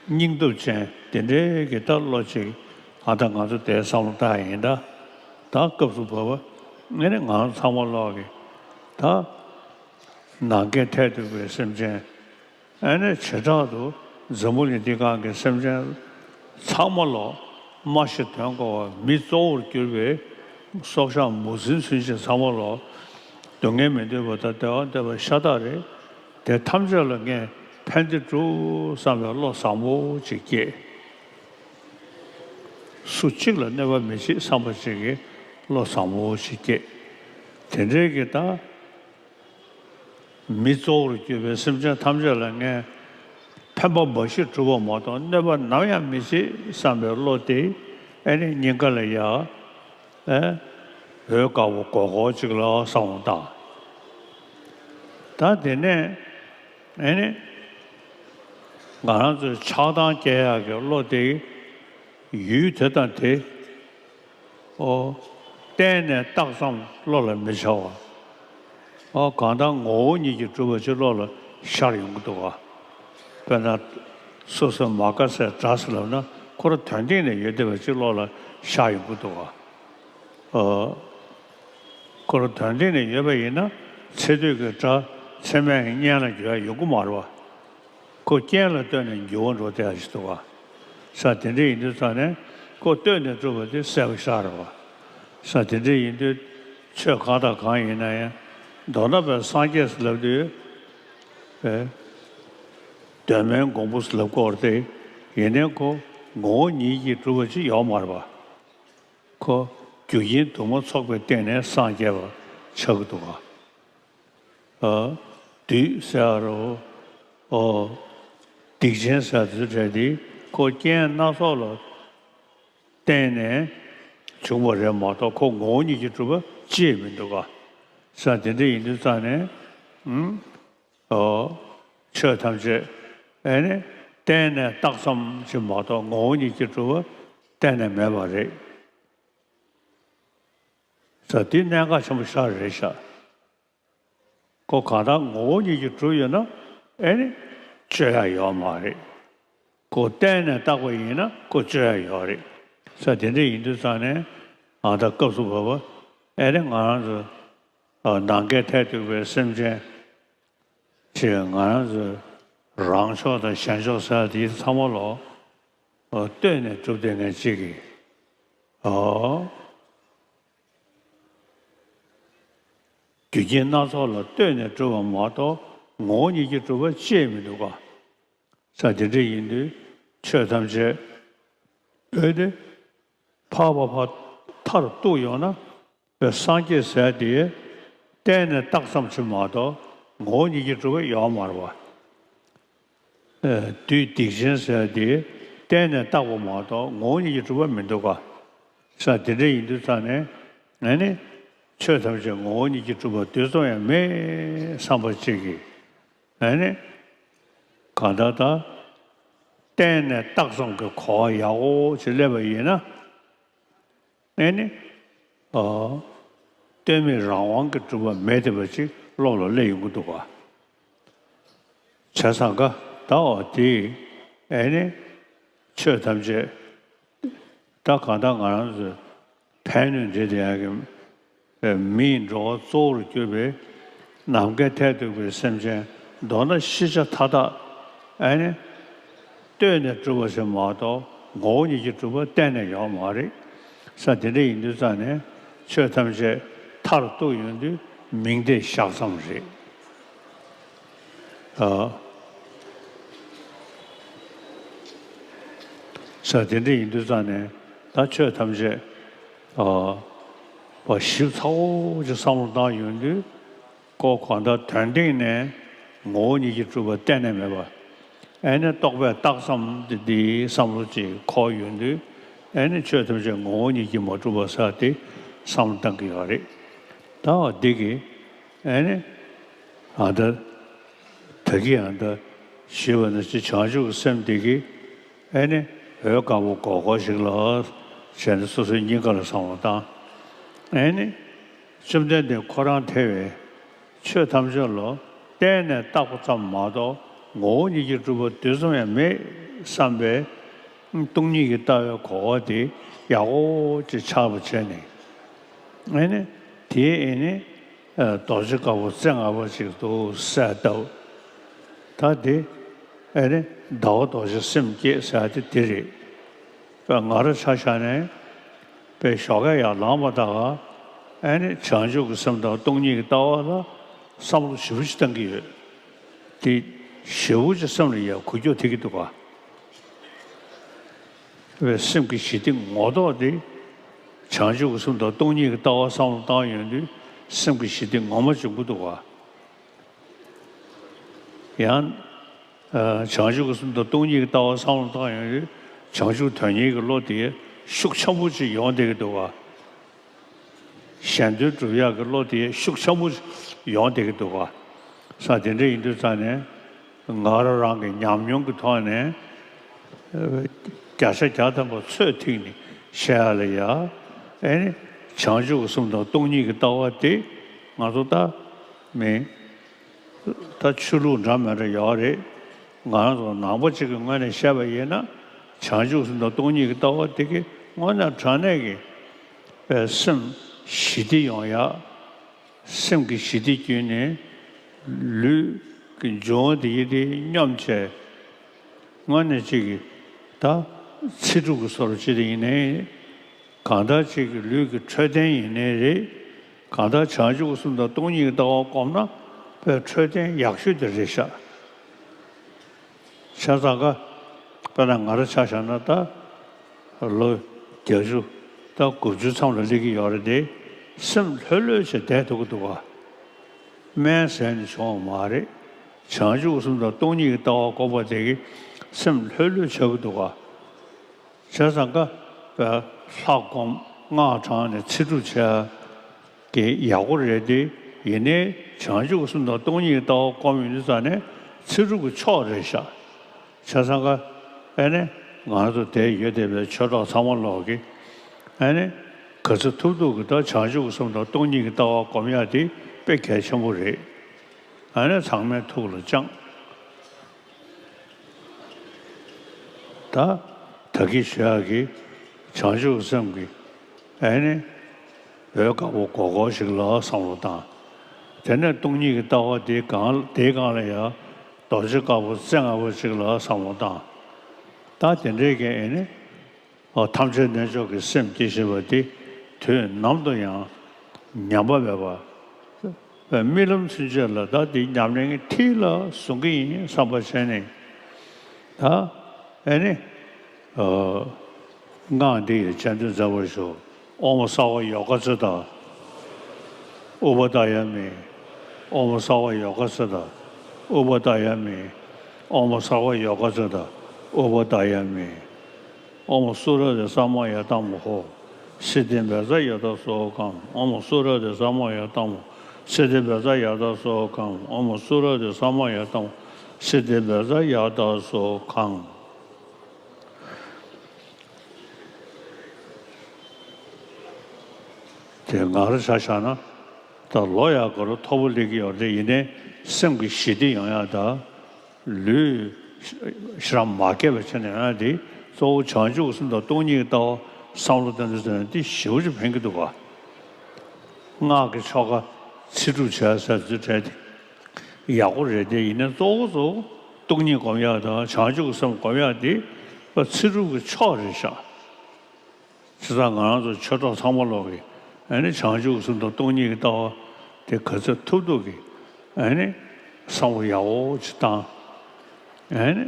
སྙིང་སྟོབས་ཅན་དེ་འདྲའི་གི་ད་བློ་ཅིག་ ཨ་ད་ང་ཚོ་དེའི་བསམ་བློ་བཏང་ཡིན་ད། ད་སྐབས་སུ་བབ་པ་ཨེ་ནི་ང་ཚོ་ཚང་མ་ལོག་གི་ད་ནམ་མཁའི་མཐས་གཏུགས་པའི་སེམས་ཅན། ཨ་ནི་བྱེ་བྲག་ཏུ་འཛམ་བུ་གླིང་འདི་སྒང་གི་སེམས་ཅན་ཚང་མ་ལོ། སྨྲ་ཤེས་དོན་གོ་བ་མི་གཙོ་བོར་གྱུར་པའི་སྲོག་ཆགས་མུ་ཟིན་ཚུན་ཆད་ཚང་མ་ལོ། སྡུག་བསྔལ་མི་འདོད་པ་དང་བདེ་བ་འདོད་པ་ཤ་སྟག་རེད། དེ་ཐམས་ཅད་ལ་ངས་ཕན་བདེ་སྒྲུབ་བསམ་པའི་བློ་བཟང་པོ་ཅིག་སྐྱེས། སུ་གཅིག་ལ་གནོད་པ་མི་བྱེད་བསམ་པ་ཅིག་གི་བློ་བཟང་པོ་ཅིག་སྐྱེས། དེ་འདྲའི་གི་ད། མི་གཙོ་བོར་གྱུར་པའི་སེམས་ཅན་ཐམས་ཅད་ལ་ངས་ཕན་པ་འབའ་ཞིག་སྒྲུབ་པ་མ་གཏོགས་གནོད་པ་ནམ་ཡང་མི་བྱེད་བསམ་པའི་བློ་དེ་ཨེ་ནི་སྙིང་ག་ལ་ཡ། ཨེ། འོད་དཀར་པོ་གོར་གོར་ཅིག་ལ་བསམ་བློ་བཏང་། ད་དེ་ནས་ཨེ་ནི་ང་རང་ཚོའི་ཆགས་སྡང་སྐྱེ་ཡག་གི་བློ་དེ་ཡུལ་དེ་དང་དེ། ཨོ། གཏན་ནས་བཏགས་ཙམ་བློ་ལ་མི་འཆར་བ། ཨོ། གང་ལྟར་ངོ་བོ་ཉིད་ཀྱིས་གྲུབ་པ་ཅིག་བློ་ལ་ཤར་ཡོང་གི་འདུག་ག། དཔེར་ན། སོ་སོའི་མ་དགའ་སའི་དགྲ་ཟེར་ལབ་ན་ཁོ་རང་དོན་སྟེང་ནས་ཡོད་བསྡད་པ་ཅིག་བློ་ལ་ཤར་ཡོང་གི་འདུག་ག། ཨོ། ཁོ་རང་དོན་སྟེང་ནས་ཡོད་པ་ཡིན་ན་ཚེ་སྟོད་ཀྱི་དགྲ་ཚེ་སྨད་གཉེན་ལ་འགྱུར་ཡ་ཡོང་གི་མ་རེད་བ། ཁོ་རྐྱེན་ལ་ལྟོས་ནས་འགྱུར་བ་འགྲོ་བསྡད་ཡ་ཞིག་འདུག་ག། ས་དེ་འདྲ་ཡིན་དུས་ཙང་ནས་ཁོ་ལྟོས་ནས་གྲུབ་པ་དེ་གསལ་པོ་ཤར་རེད་བ། ས་དེ་འདྲ་ཡིན་དུས་ཆོས་གང་དང་གང་ཡིན་ན་ཡང་མདོར་ན་པའི་སངས་རྒྱས་ཟེར་ལབ་དུས། ཨེ། གདོད་མའི་མགོན་པོ་ཟེར་ལབ་ཀྱི་ཡོད་རེད་དེ། ཡིན་ནའི་ཁོ་ངོ་བོ་ཉིད་ཀྱིས་གྲུབ་པ་ཅིག་ཡོད་མ་རེད་བ། ཁོ་རྒྱུ་རྐྱེན་དུ་མ་ཚོགས་པའི་སྟེང་ནས་སངས་རྒྱས་པ་ཆགས་ཀྱི་འདུག་ག། ཨ། བདུད་ཟེར་ཡ་རོ། ཨོ། སྡིག་ཅན་ཟེར་ཡ་དེ་ཚོ་གྲས་དེ་ཁོ་རྐྱེན་སྣ་ཚོགས་ལ་བརྟེན་ནས་བྱུང་བ་རེད་མ་གཏོགས་ཁོ་ངོ་བོ་ཉིད་ཀྱིས་གྲུབ་པ་ཅིག་མི་འདུག་ག། ས་དེ་འདྲ་ཡིན་དུས་ཙང་ནས། ཨུམ། ཨོ། ཆོས་ཐམས་ཅད་ཨེ་ནི་གཏན་ནས་བཏགས་ཙམ་ཞིག་མ་གཏོགས་ངོ་བོ་ཉིད་ཀྱིས་གྲུབ་པ་གཏན་ནས་མེད་པ་རེད། ས་འདི་གནད་འགག་ཆེན་པོ་ཞེ་དྲག་རེད་ཤག། ཁོ་གང་ལྟར་ངོ་བོ་ཉིད་ཀྱིས་གྲུབ་ཡོད་ན་ཨེ་ནི་གཅོད་ཡ་ཡོད་མ་རེད། ཁོ་གཏན་ནས་བཏགས་པ་ཡིན་ན་ཁོ་གཅོད་ཡ་ཡོད་རེད། ས་དེ་འདྲ་ཡིན་དུས་ཙང་ནས་ཨ་ད་སྐབས་སུ་བབ་པ་ཨེ་ནི་ང་རང་ཚོ་ནམ་མཁའི་མཐས་གཏུགས་པའི་སེམས་ཅན། ཅེས་ང་རང་ཚོས་རང་ཕྱོགས་དང་གཞན་ཕྱོགས་ཟེར་ཡ་དེ་ཚང་མ་ལོ། ཨོ། བཏོན་ནས་གྲུབ་བསྡད་མཁན་གཅིག་གིས། ཨོ། རྒྱུ་རྐྱེན་སྣ་ཚོགས་ལ་ལྟོས་ནས་གྲུབ་པ་མ་གཏོགས་ངོ་བོ་ཉིད་ཀྱིས་གྲུབ་པ་ཅིག་མི་འདུག་ག། ས་དེ་འདྲ་ཡིན་དུས་ཆོས་ཐམས་ཅད་འོད་དེ་འཕགས་པ་ཕར་མཐར་གཏུགས་ཡོང་ན། པའི་སངས་རྒྱས་ཟེར་དེ་གཏན་ནས་བཏགས་ཙམ་ཞིག་མ་གཏོགས་ངོ་བོ་ཉིད་ཀྱིས་གྲུབ་པ་ཡོད་མ་རེད་བ། བདུད་སྡིག་ཅན་ཟེར་དེ་གཏན་ནས་བཏགས་པ་མ་གཏོགས་ངོ་བོ་ཉིད་ཀྱིས་གྲུབ་པ་མི་འདུག་ག། ས་དེ་འདྲ་ཡིན་དུས་ཙང་ནས་ཨ་ནི་ཆོས་ཐམས་ཅད་ངོ་བོ་ཉིད་ཀྱིས་གྲུབ་པ་དུས་ཙམ་ཡང་མེད་བསམ་པ་ཅིག་གིས་ཨ་ནི་གང་ལྟར་ད་གཏན་ནས་བཏགས་ཙམ་གྱི་གོ་བ་ཡག་པོ་ཅིག་སླེབས་པ་ཡིན་ན། ཨེ་ནི། ཨོ། གཏན་མེད་རང་དབང་གིས་གྲུབ་པ་མེད་བསྡད་པ་ཅིག་བློ་ལ་སླེབས་ཡོང་གི་འདུག་ག། བྱས་ཙང་ག་ད་འོ་དེ་ཨེ་ནི། ཆོས་ཐམས་ཅད་ད་གང་ལྟར་ང་རང་ཚོས་ཕན་གནོད་འདྲེས་བསྡད་ཡག་གི་མིའི་འགྲོ་བ་གཙོ་བོར་གྱུར་པའི་ནམ་མཁའི་མཐས་གཏུགས་པའི་སེམས་ཅན་མདོར་ན་ཤེས་བྱ་མཐའ་དག་ཨེ་ནི། ལྟོས་ནས་གྲུབ་པ་ཞིག་མ་གཏོགས་ངོ་བོ་ཉིད་ཀྱིས་གྲུབ་པ་གཏན་ནས་ཡོད་མ་རེད། ས་དེ་འདྲ་ཡིན་དུས་ཙང་ནས་ཆོས་ཐམས་ཅད་མཐར་གཏུགས་ཡོང་དུས་མིང་དེ་བཞག་ཙམ་རེད། ཨ། ས་དེ་འདྲ་ཡིན་དུས་ཙང་ནས་ད་ཆོས་ཐམས་ཅད་ཨ། བ་ཞིབ་ཚགས་པོ་ཅིག་བསམ་བློ་བཏང་ཡོང་དུས། ཀོ་གང་ལྟར་དོན་སྟེང་ནས་ངོ་བོ་ཉིད་ཀྱིས་གྲུབ་པ་གཏན་ནས་མེད་པ། ཨེ་ནི་རྟོག་པས་བཏགས་ཙམ་དེ་འདིའི་བསམ་བློ་ཅིག་འཁོར་ཡོང་དུས། ཨེ་ནི་ཆོས་ཐམས་ཅད་ངོ་བོ་ཉིད་ཀྱིས་མ་གྲུབ་པ་ཟེར་དེ་བསམ་བློ་བཏང་གི་ཡོད་རེད། ད་འོ་འདི་གིས་ཨེ་ནི་ཨ་ད་ད་གི་ཨ་ད་ཞུས་པ་ནང་བཞིན་བྱང་ཆུབ་ཀྱི་སེམས་འདི་གིས། ཨེ་ནི། འོད་དཀར་པོ་གོར་གོར་ཞིག་ལ། བྱས་ནས་སོ་སོའི་སྙིང་ག་ལ་བསམ་བློ་བཏང་། ཨེ་ནི། བཅོམ་ལྡན་འདས་ཁོ་རང་ཐེ་བའི་ཆོས་ཐམས་ཅད་ལ་གཏན་ནས་བཏགས་པ་ཙམ་མ་གཏོགས་ངོ་བོ་ཉིད་ཀྱིས་གྲུབ་པ་དུས་ཙམ་ཡང་མེད་བསམ་པའི་ སྟོང་ཉིད་ཀྱི་ལྟ་བའི་གོ་བ་དེ་ཡག་པོ་ཅིག་ཆགས་པ་བྱས་ནས། ཨེ་ནི་དེའི་ཨེ་ནི་རྡོ་རྗེ་དཀར་པོ་རྩེ་ལྔ་པ་ཅིག་ཏུ་གསལ་བཏབ། ད་དེ་ཨེ་ནི་ཟླ་བ་རྡོ་རྗེ་སེམས་བསྐྱེད་ཟེར་ཡ་དེ་དེ་རེད། པས་ང་རང་ཆ་བཞག་ནས་པས་ཞོགས་ཀས་ཡར་ལངས་པ་དང་ཨ་ནི་བྱང་ཆུབ་ཀྱི་སེམས་དང་སྟོང་ཉིད་ཀྱི་ལྟ་བ་ལ་བསམ་བློ་ཞེ་པོ་ཅིག་བཏང་གི་ཡོད། དེ་ཞེ་པོ་ཅིག་སེམས་ལ་ཡར་འགུལ་སྐྱོད་ཐེབས་ཀྱི་འདུག་ག་པས་སེམས་ཀྱི་ཞི་བདེ་ངོ་ཐོག་དེ་བྱང་ཆུབ་ཀྱི་སེམས་དང་སྟོང་ཉིད་ཀྱི་ལྟ་བ་བསམ་བློ་བཏང་ཡོང་དུས་སེམས་ཀྱི་ཞི་བདེ་ངོ་མ་འབྱུང་གི་འདུག་ག་ཡང་། ཨ། བྱང་ཆུབ་ཀྱི་སེམས་དང་སྟོང་ཉིད་ཀྱི་ལྟ་བ་བསམ་བློ་བཏང་ཡོང་དུས་བྱང་ཆུབ་དོན་གཉེར་གྱི་བློ་དེ་ཤུགས་ཆེན་པོ་ཅིག་ཡོང་བསྡད་ཀྱི་འདུག་ག་གཞན་དོན་སྒྲུབ་ཡག་གི་བློ་དེ་ཤུགས་ཆེན་པོ་ཅིག་ཡོང་བསྡད་ཀྱི་འདུག་ག་ས་དེ་འདྲ་ཡིན་དུས་ཙང་ནས་ང་རང་རང་གི་ཉམས་མྱོང་གི་ཐོག་ནས་བརྒྱ་ཆ་བརྒྱ་ཐམ་པ་ཚོད་ཐིག་ནས་བཤད་ཡ་ལ་ཡ། ཨེ་ནི་བྱང་ཆུབ་ཀྱི་སེམས་དང་སྟོང་ཉིད་ཀྱི་ལྟ་བ་དེ་ང་ཚོ་ད་མི། ད་ཆོས་ལུགས་འདྲ་མི་འདྲ་ཡོད་རེད། ང་རང་ཚོ་ནང་པ་གཅིག་གི་ངོས་ནས་བཤད་པ་ཡིན་ན་བྱང་ཆུབ་སེམས་དང་སྟོང་ཉིད་ཀྱི་ལྟ་བ་དེ་གི་དངོས་གནས་དྲང་གནས་ཀྱི་པའི་སེམས་ཞི་བདེ་ཡོང་ཡག་སེམས་ཀྱི་ཞི་བདེ་བརྒྱུད་ནས་ལུས་ཀྱི་འབྱུང་བ་དེ་ཡི་དེ་སྙོམས་བྱས། དངོས་གནས་གཅིག་གི་ད་ཚེ་སྒྲུབ་ཀྱི་བཟོ་འདྲ་ཅིག་དེ་ཡིན་ནའི། གང་ལྟར་ཅིག་གི་ལུས་ཀྱི་འཕྲོད་བསྟེན་ཡིན་ནའི་རེད། གང་ལྟར་བྱང་ཆུབ་ཀྱི་སེམས་དང་སྟོང་ཉིད་ཀྱི་ལྟ་བ་བསྒོམས་ན་དཔེ་འཕྲོད་བསྟེན་ཡག་ཤོས་དེ་རེད་ཤག་བྱས་ཙང་ཀ་དཔེར་ན་ང་རང་ཆ་བཞག་ན་ད་ལོ་བརྒྱད་ཅུ་ད་དགུ་བཅུ་མཚམས་ལ་སླེབས་ཀྱི་ཡོད་རེད་དེ། སེམས་ལྷོད་ལྷོད་བྱས་བསྡད་ཐུབ་ཀྱི་འདུག་ག་སྨན་ཟས་ནས་བྱུང་བ་མ་རེད། བྱང་ཆུབ་ཀྱི་སེམས་དང་སྟོང་ཉིད་ཀྱི་ལྟ་བ་བསྒོམ་པ་དེ་གིས་སེམས་ལྷོད་ལྷོད་བྱེད་ཀྱི་འདུག་ག་བྱས་ཙང་ཀ་ལྷ་སྒོམ་སྔགས་བགྲངས་ནས་ཚེ་སྒྲུབ་བྱས་ཀྱི་ཡག་པོ་རེད་དེ། ཡིན་ནའི་བྱང་ཆུབ་ཀྱི་སེམས་དང་སྟོང་ཉིད་ཀྱི་ལྟ་བ་སྒོམ་ཡོང་དུས་ཙང་ནས་ཚེ་སྒྲུབ་ཀྱི་མཆོག་རེད་ཤག་བྱས་ཙང་ཀ་ཨེ་ནི་ང་ཚོ་དེར་ཡོད་བསྡད་པའི་ཆོས་གྲོགས་ཚང་མ་ལོག་གི་ཨེ་ནི་ག་ཚོད་ཐུབ་ཐུབ་ཀྱི་ད་བྱང་ཆུབ་ཀྱི་སེམས་དང་སྟོང་ཉིད་ཀྱི་ལྟ་བ་སྒོམ་ཡག་དེ་དཔེ་གལ་ཆེན་པོ་རེད། ཨེ་ནི་ཚང་མས་ཐུགས་ལ་བཅངས། ད་ད་གིན་ཞུ་ཡག་གི་བྱང་ཆུབ་སེམས་ཀྱི་ཨེ་ནི་འོད་དཀར་པོ་སྒོར་སྒོར་ཞིག་ལ་བསམ་བློ་བཏང་། དེ་ནས་སྟོང་ཉིད་ཀྱི་ལྟ་བ་དེའི་སྒང་དེའི་སྒང་ལ་ཡང་རྡོ་རྗེ་དཀར་པོ་རྩེ་ལྔ་པོ་ཞིག་ལ་བསམ་བློ་བཏང་། ད་དེ་འདྲའི་གི་ཨེ་ནི་ཨོ་ཐམས་ཅད་རྣལ་འབྱོར་གྱི་སེམས་བསྐྱེད་བཞིན་པ་དེ་དུས་ནམ་དུ་ཡང་ཉམས་པ་མེད་པ། རྨི་ལམ་ཚུན་ཆད་ལ་ད་འདི་ཉམས་ལེན་གྱི་མཐིལ་ལ་བཟུང་གི་ཡིན་བསམ་པ་བྱས་ནས། ད་ཨེ་ནི། སྔགས་འདི་ཡི་སྤྱན་ལྡན་མཛད་པར་ཞུ། ཨོཾ་སརྦ་ཡོ་ག་ཙིཏྟ་ཨུ་པ་དཱ་ཡ་མི། ཨོཾ་སརྦ་ཡོ་ག་ཙིཏྟ་ཨུ་པ་དཱ་ཡ་མི། ཨོཾ་སརྦ་ཡོ་ག་ཙིཏྟ་ཨུ་པ་དཱ་ཡ་མི། ཨོཾ་སུ་ར་དི་ས་མ་ཡ་ཏཾ་ཧོ། སིདྡྷི་བཛྲ་ཡ་ད་སོ་ཁཾ། ཨོཾ་སུ་ར་དི་ས་མ་ཡ་ཏཾ་སིདྡྷི་བཛྲ་ཡ་ད་སོ་ཁཾ། ཨོཾ་སུ་ར་དི་ས་མ་ཡ་ཏཾ་སིདྡྷི་བཛྲ་ཡ་ད་སོ་ཁཾ། དེ་ང་རང་ཆ་བཞག་ན་ད་ལོ་ཡག་ག་རུ་མཐོ་པོ་སླེབས་ཀྱི་ཡོད་རེད། ཡིན་ནའི་སེམས་ཀྱི་ཞི་བདེ་ཡོང་ཡག་དང་། ལུས་ཤི་རང་མ་སྐྱེས་པ་བྱས་ནས་ཡོང་ཡག་དེ་གཙོ་བོ་བྱང་ཆུབ་ཀྱི་སེམས་དང་སྟོང་ཉིད་ཀྱི་ལྟ་བ་བསམ་བློ་བཏང་དུས་ཙམ་ནས་དེ་ཞེ་པོ་ཅིག་ཕན་གྱི་འདུག་ག་སྔགས་ཀྱི་ཆོ་ག་ཚེ་སྒྲུབ་བྱས་ཟེར་དུས་བྲལ་ཏེ་ཡག་པོ་རེད་དེ། ཡིན་ནའི་གཙོ་བོ་གཙོ་བོ་སྟོང་ཉིད་སྒོམ་ཡག་དང་བྱང་ཆུབ་ཀྱི་སེམས་སྒོམ་ཡག་དེ་ཚེ་སྒྲུབ་ཀྱི་མཆོག་རེད་ཤག་བྱས་ཙང་ང་རང་ཚོ་ཆོས་གྲོགས་ཚང་མ་ལོག་གི་ཨ་ནི་བྱང་ཆུབ་ཀྱི་སེམས་དང་སྟོང་ཉིད་ཀྱི་ལྟ་བ་དེ་ག་ཚོད་ཐུབ་ཐུབ་ཀྱི་ཨ་ནི་བསམ་བློ་ཡག་པོ་ཅིག་བཏང་། ཨ་ནི་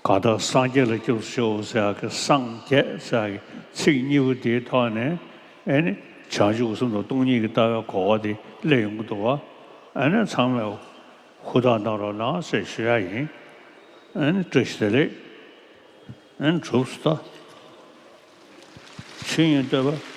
གང་ལྟར་སངས་རྒྱས་ལ་སྐྱབས་སུ་མཆིའོ་ཟེར་ཡག་གི་སངས་རྒྱས་ཟེར་ཡག་གི་ཚིག་གཉིས་པོ་དེའི་ཐོག་ནས་ཨ་ནི་བྱང་ཆུབ་ཀྱི་སེམས་དང་སྟོང་ཉིད་ཀྱི་ལྟ་བའི་གོ་བ་དེ་སླེབས་ཡོང་གི་འདུག་བ། ཨ་ནི་ཚང་མས་ཧུར་ཐག་གནང་རོགས་གནང་ཟེར་ཞུ་ཡག་ཡིན། ཨ་ནི་བཀྲ་ཤིས་བདེ་ལེགས། ཨེ་གྲུབ་སོང་ད། ཆོས་དབྱིངས་བསྟོད་པ།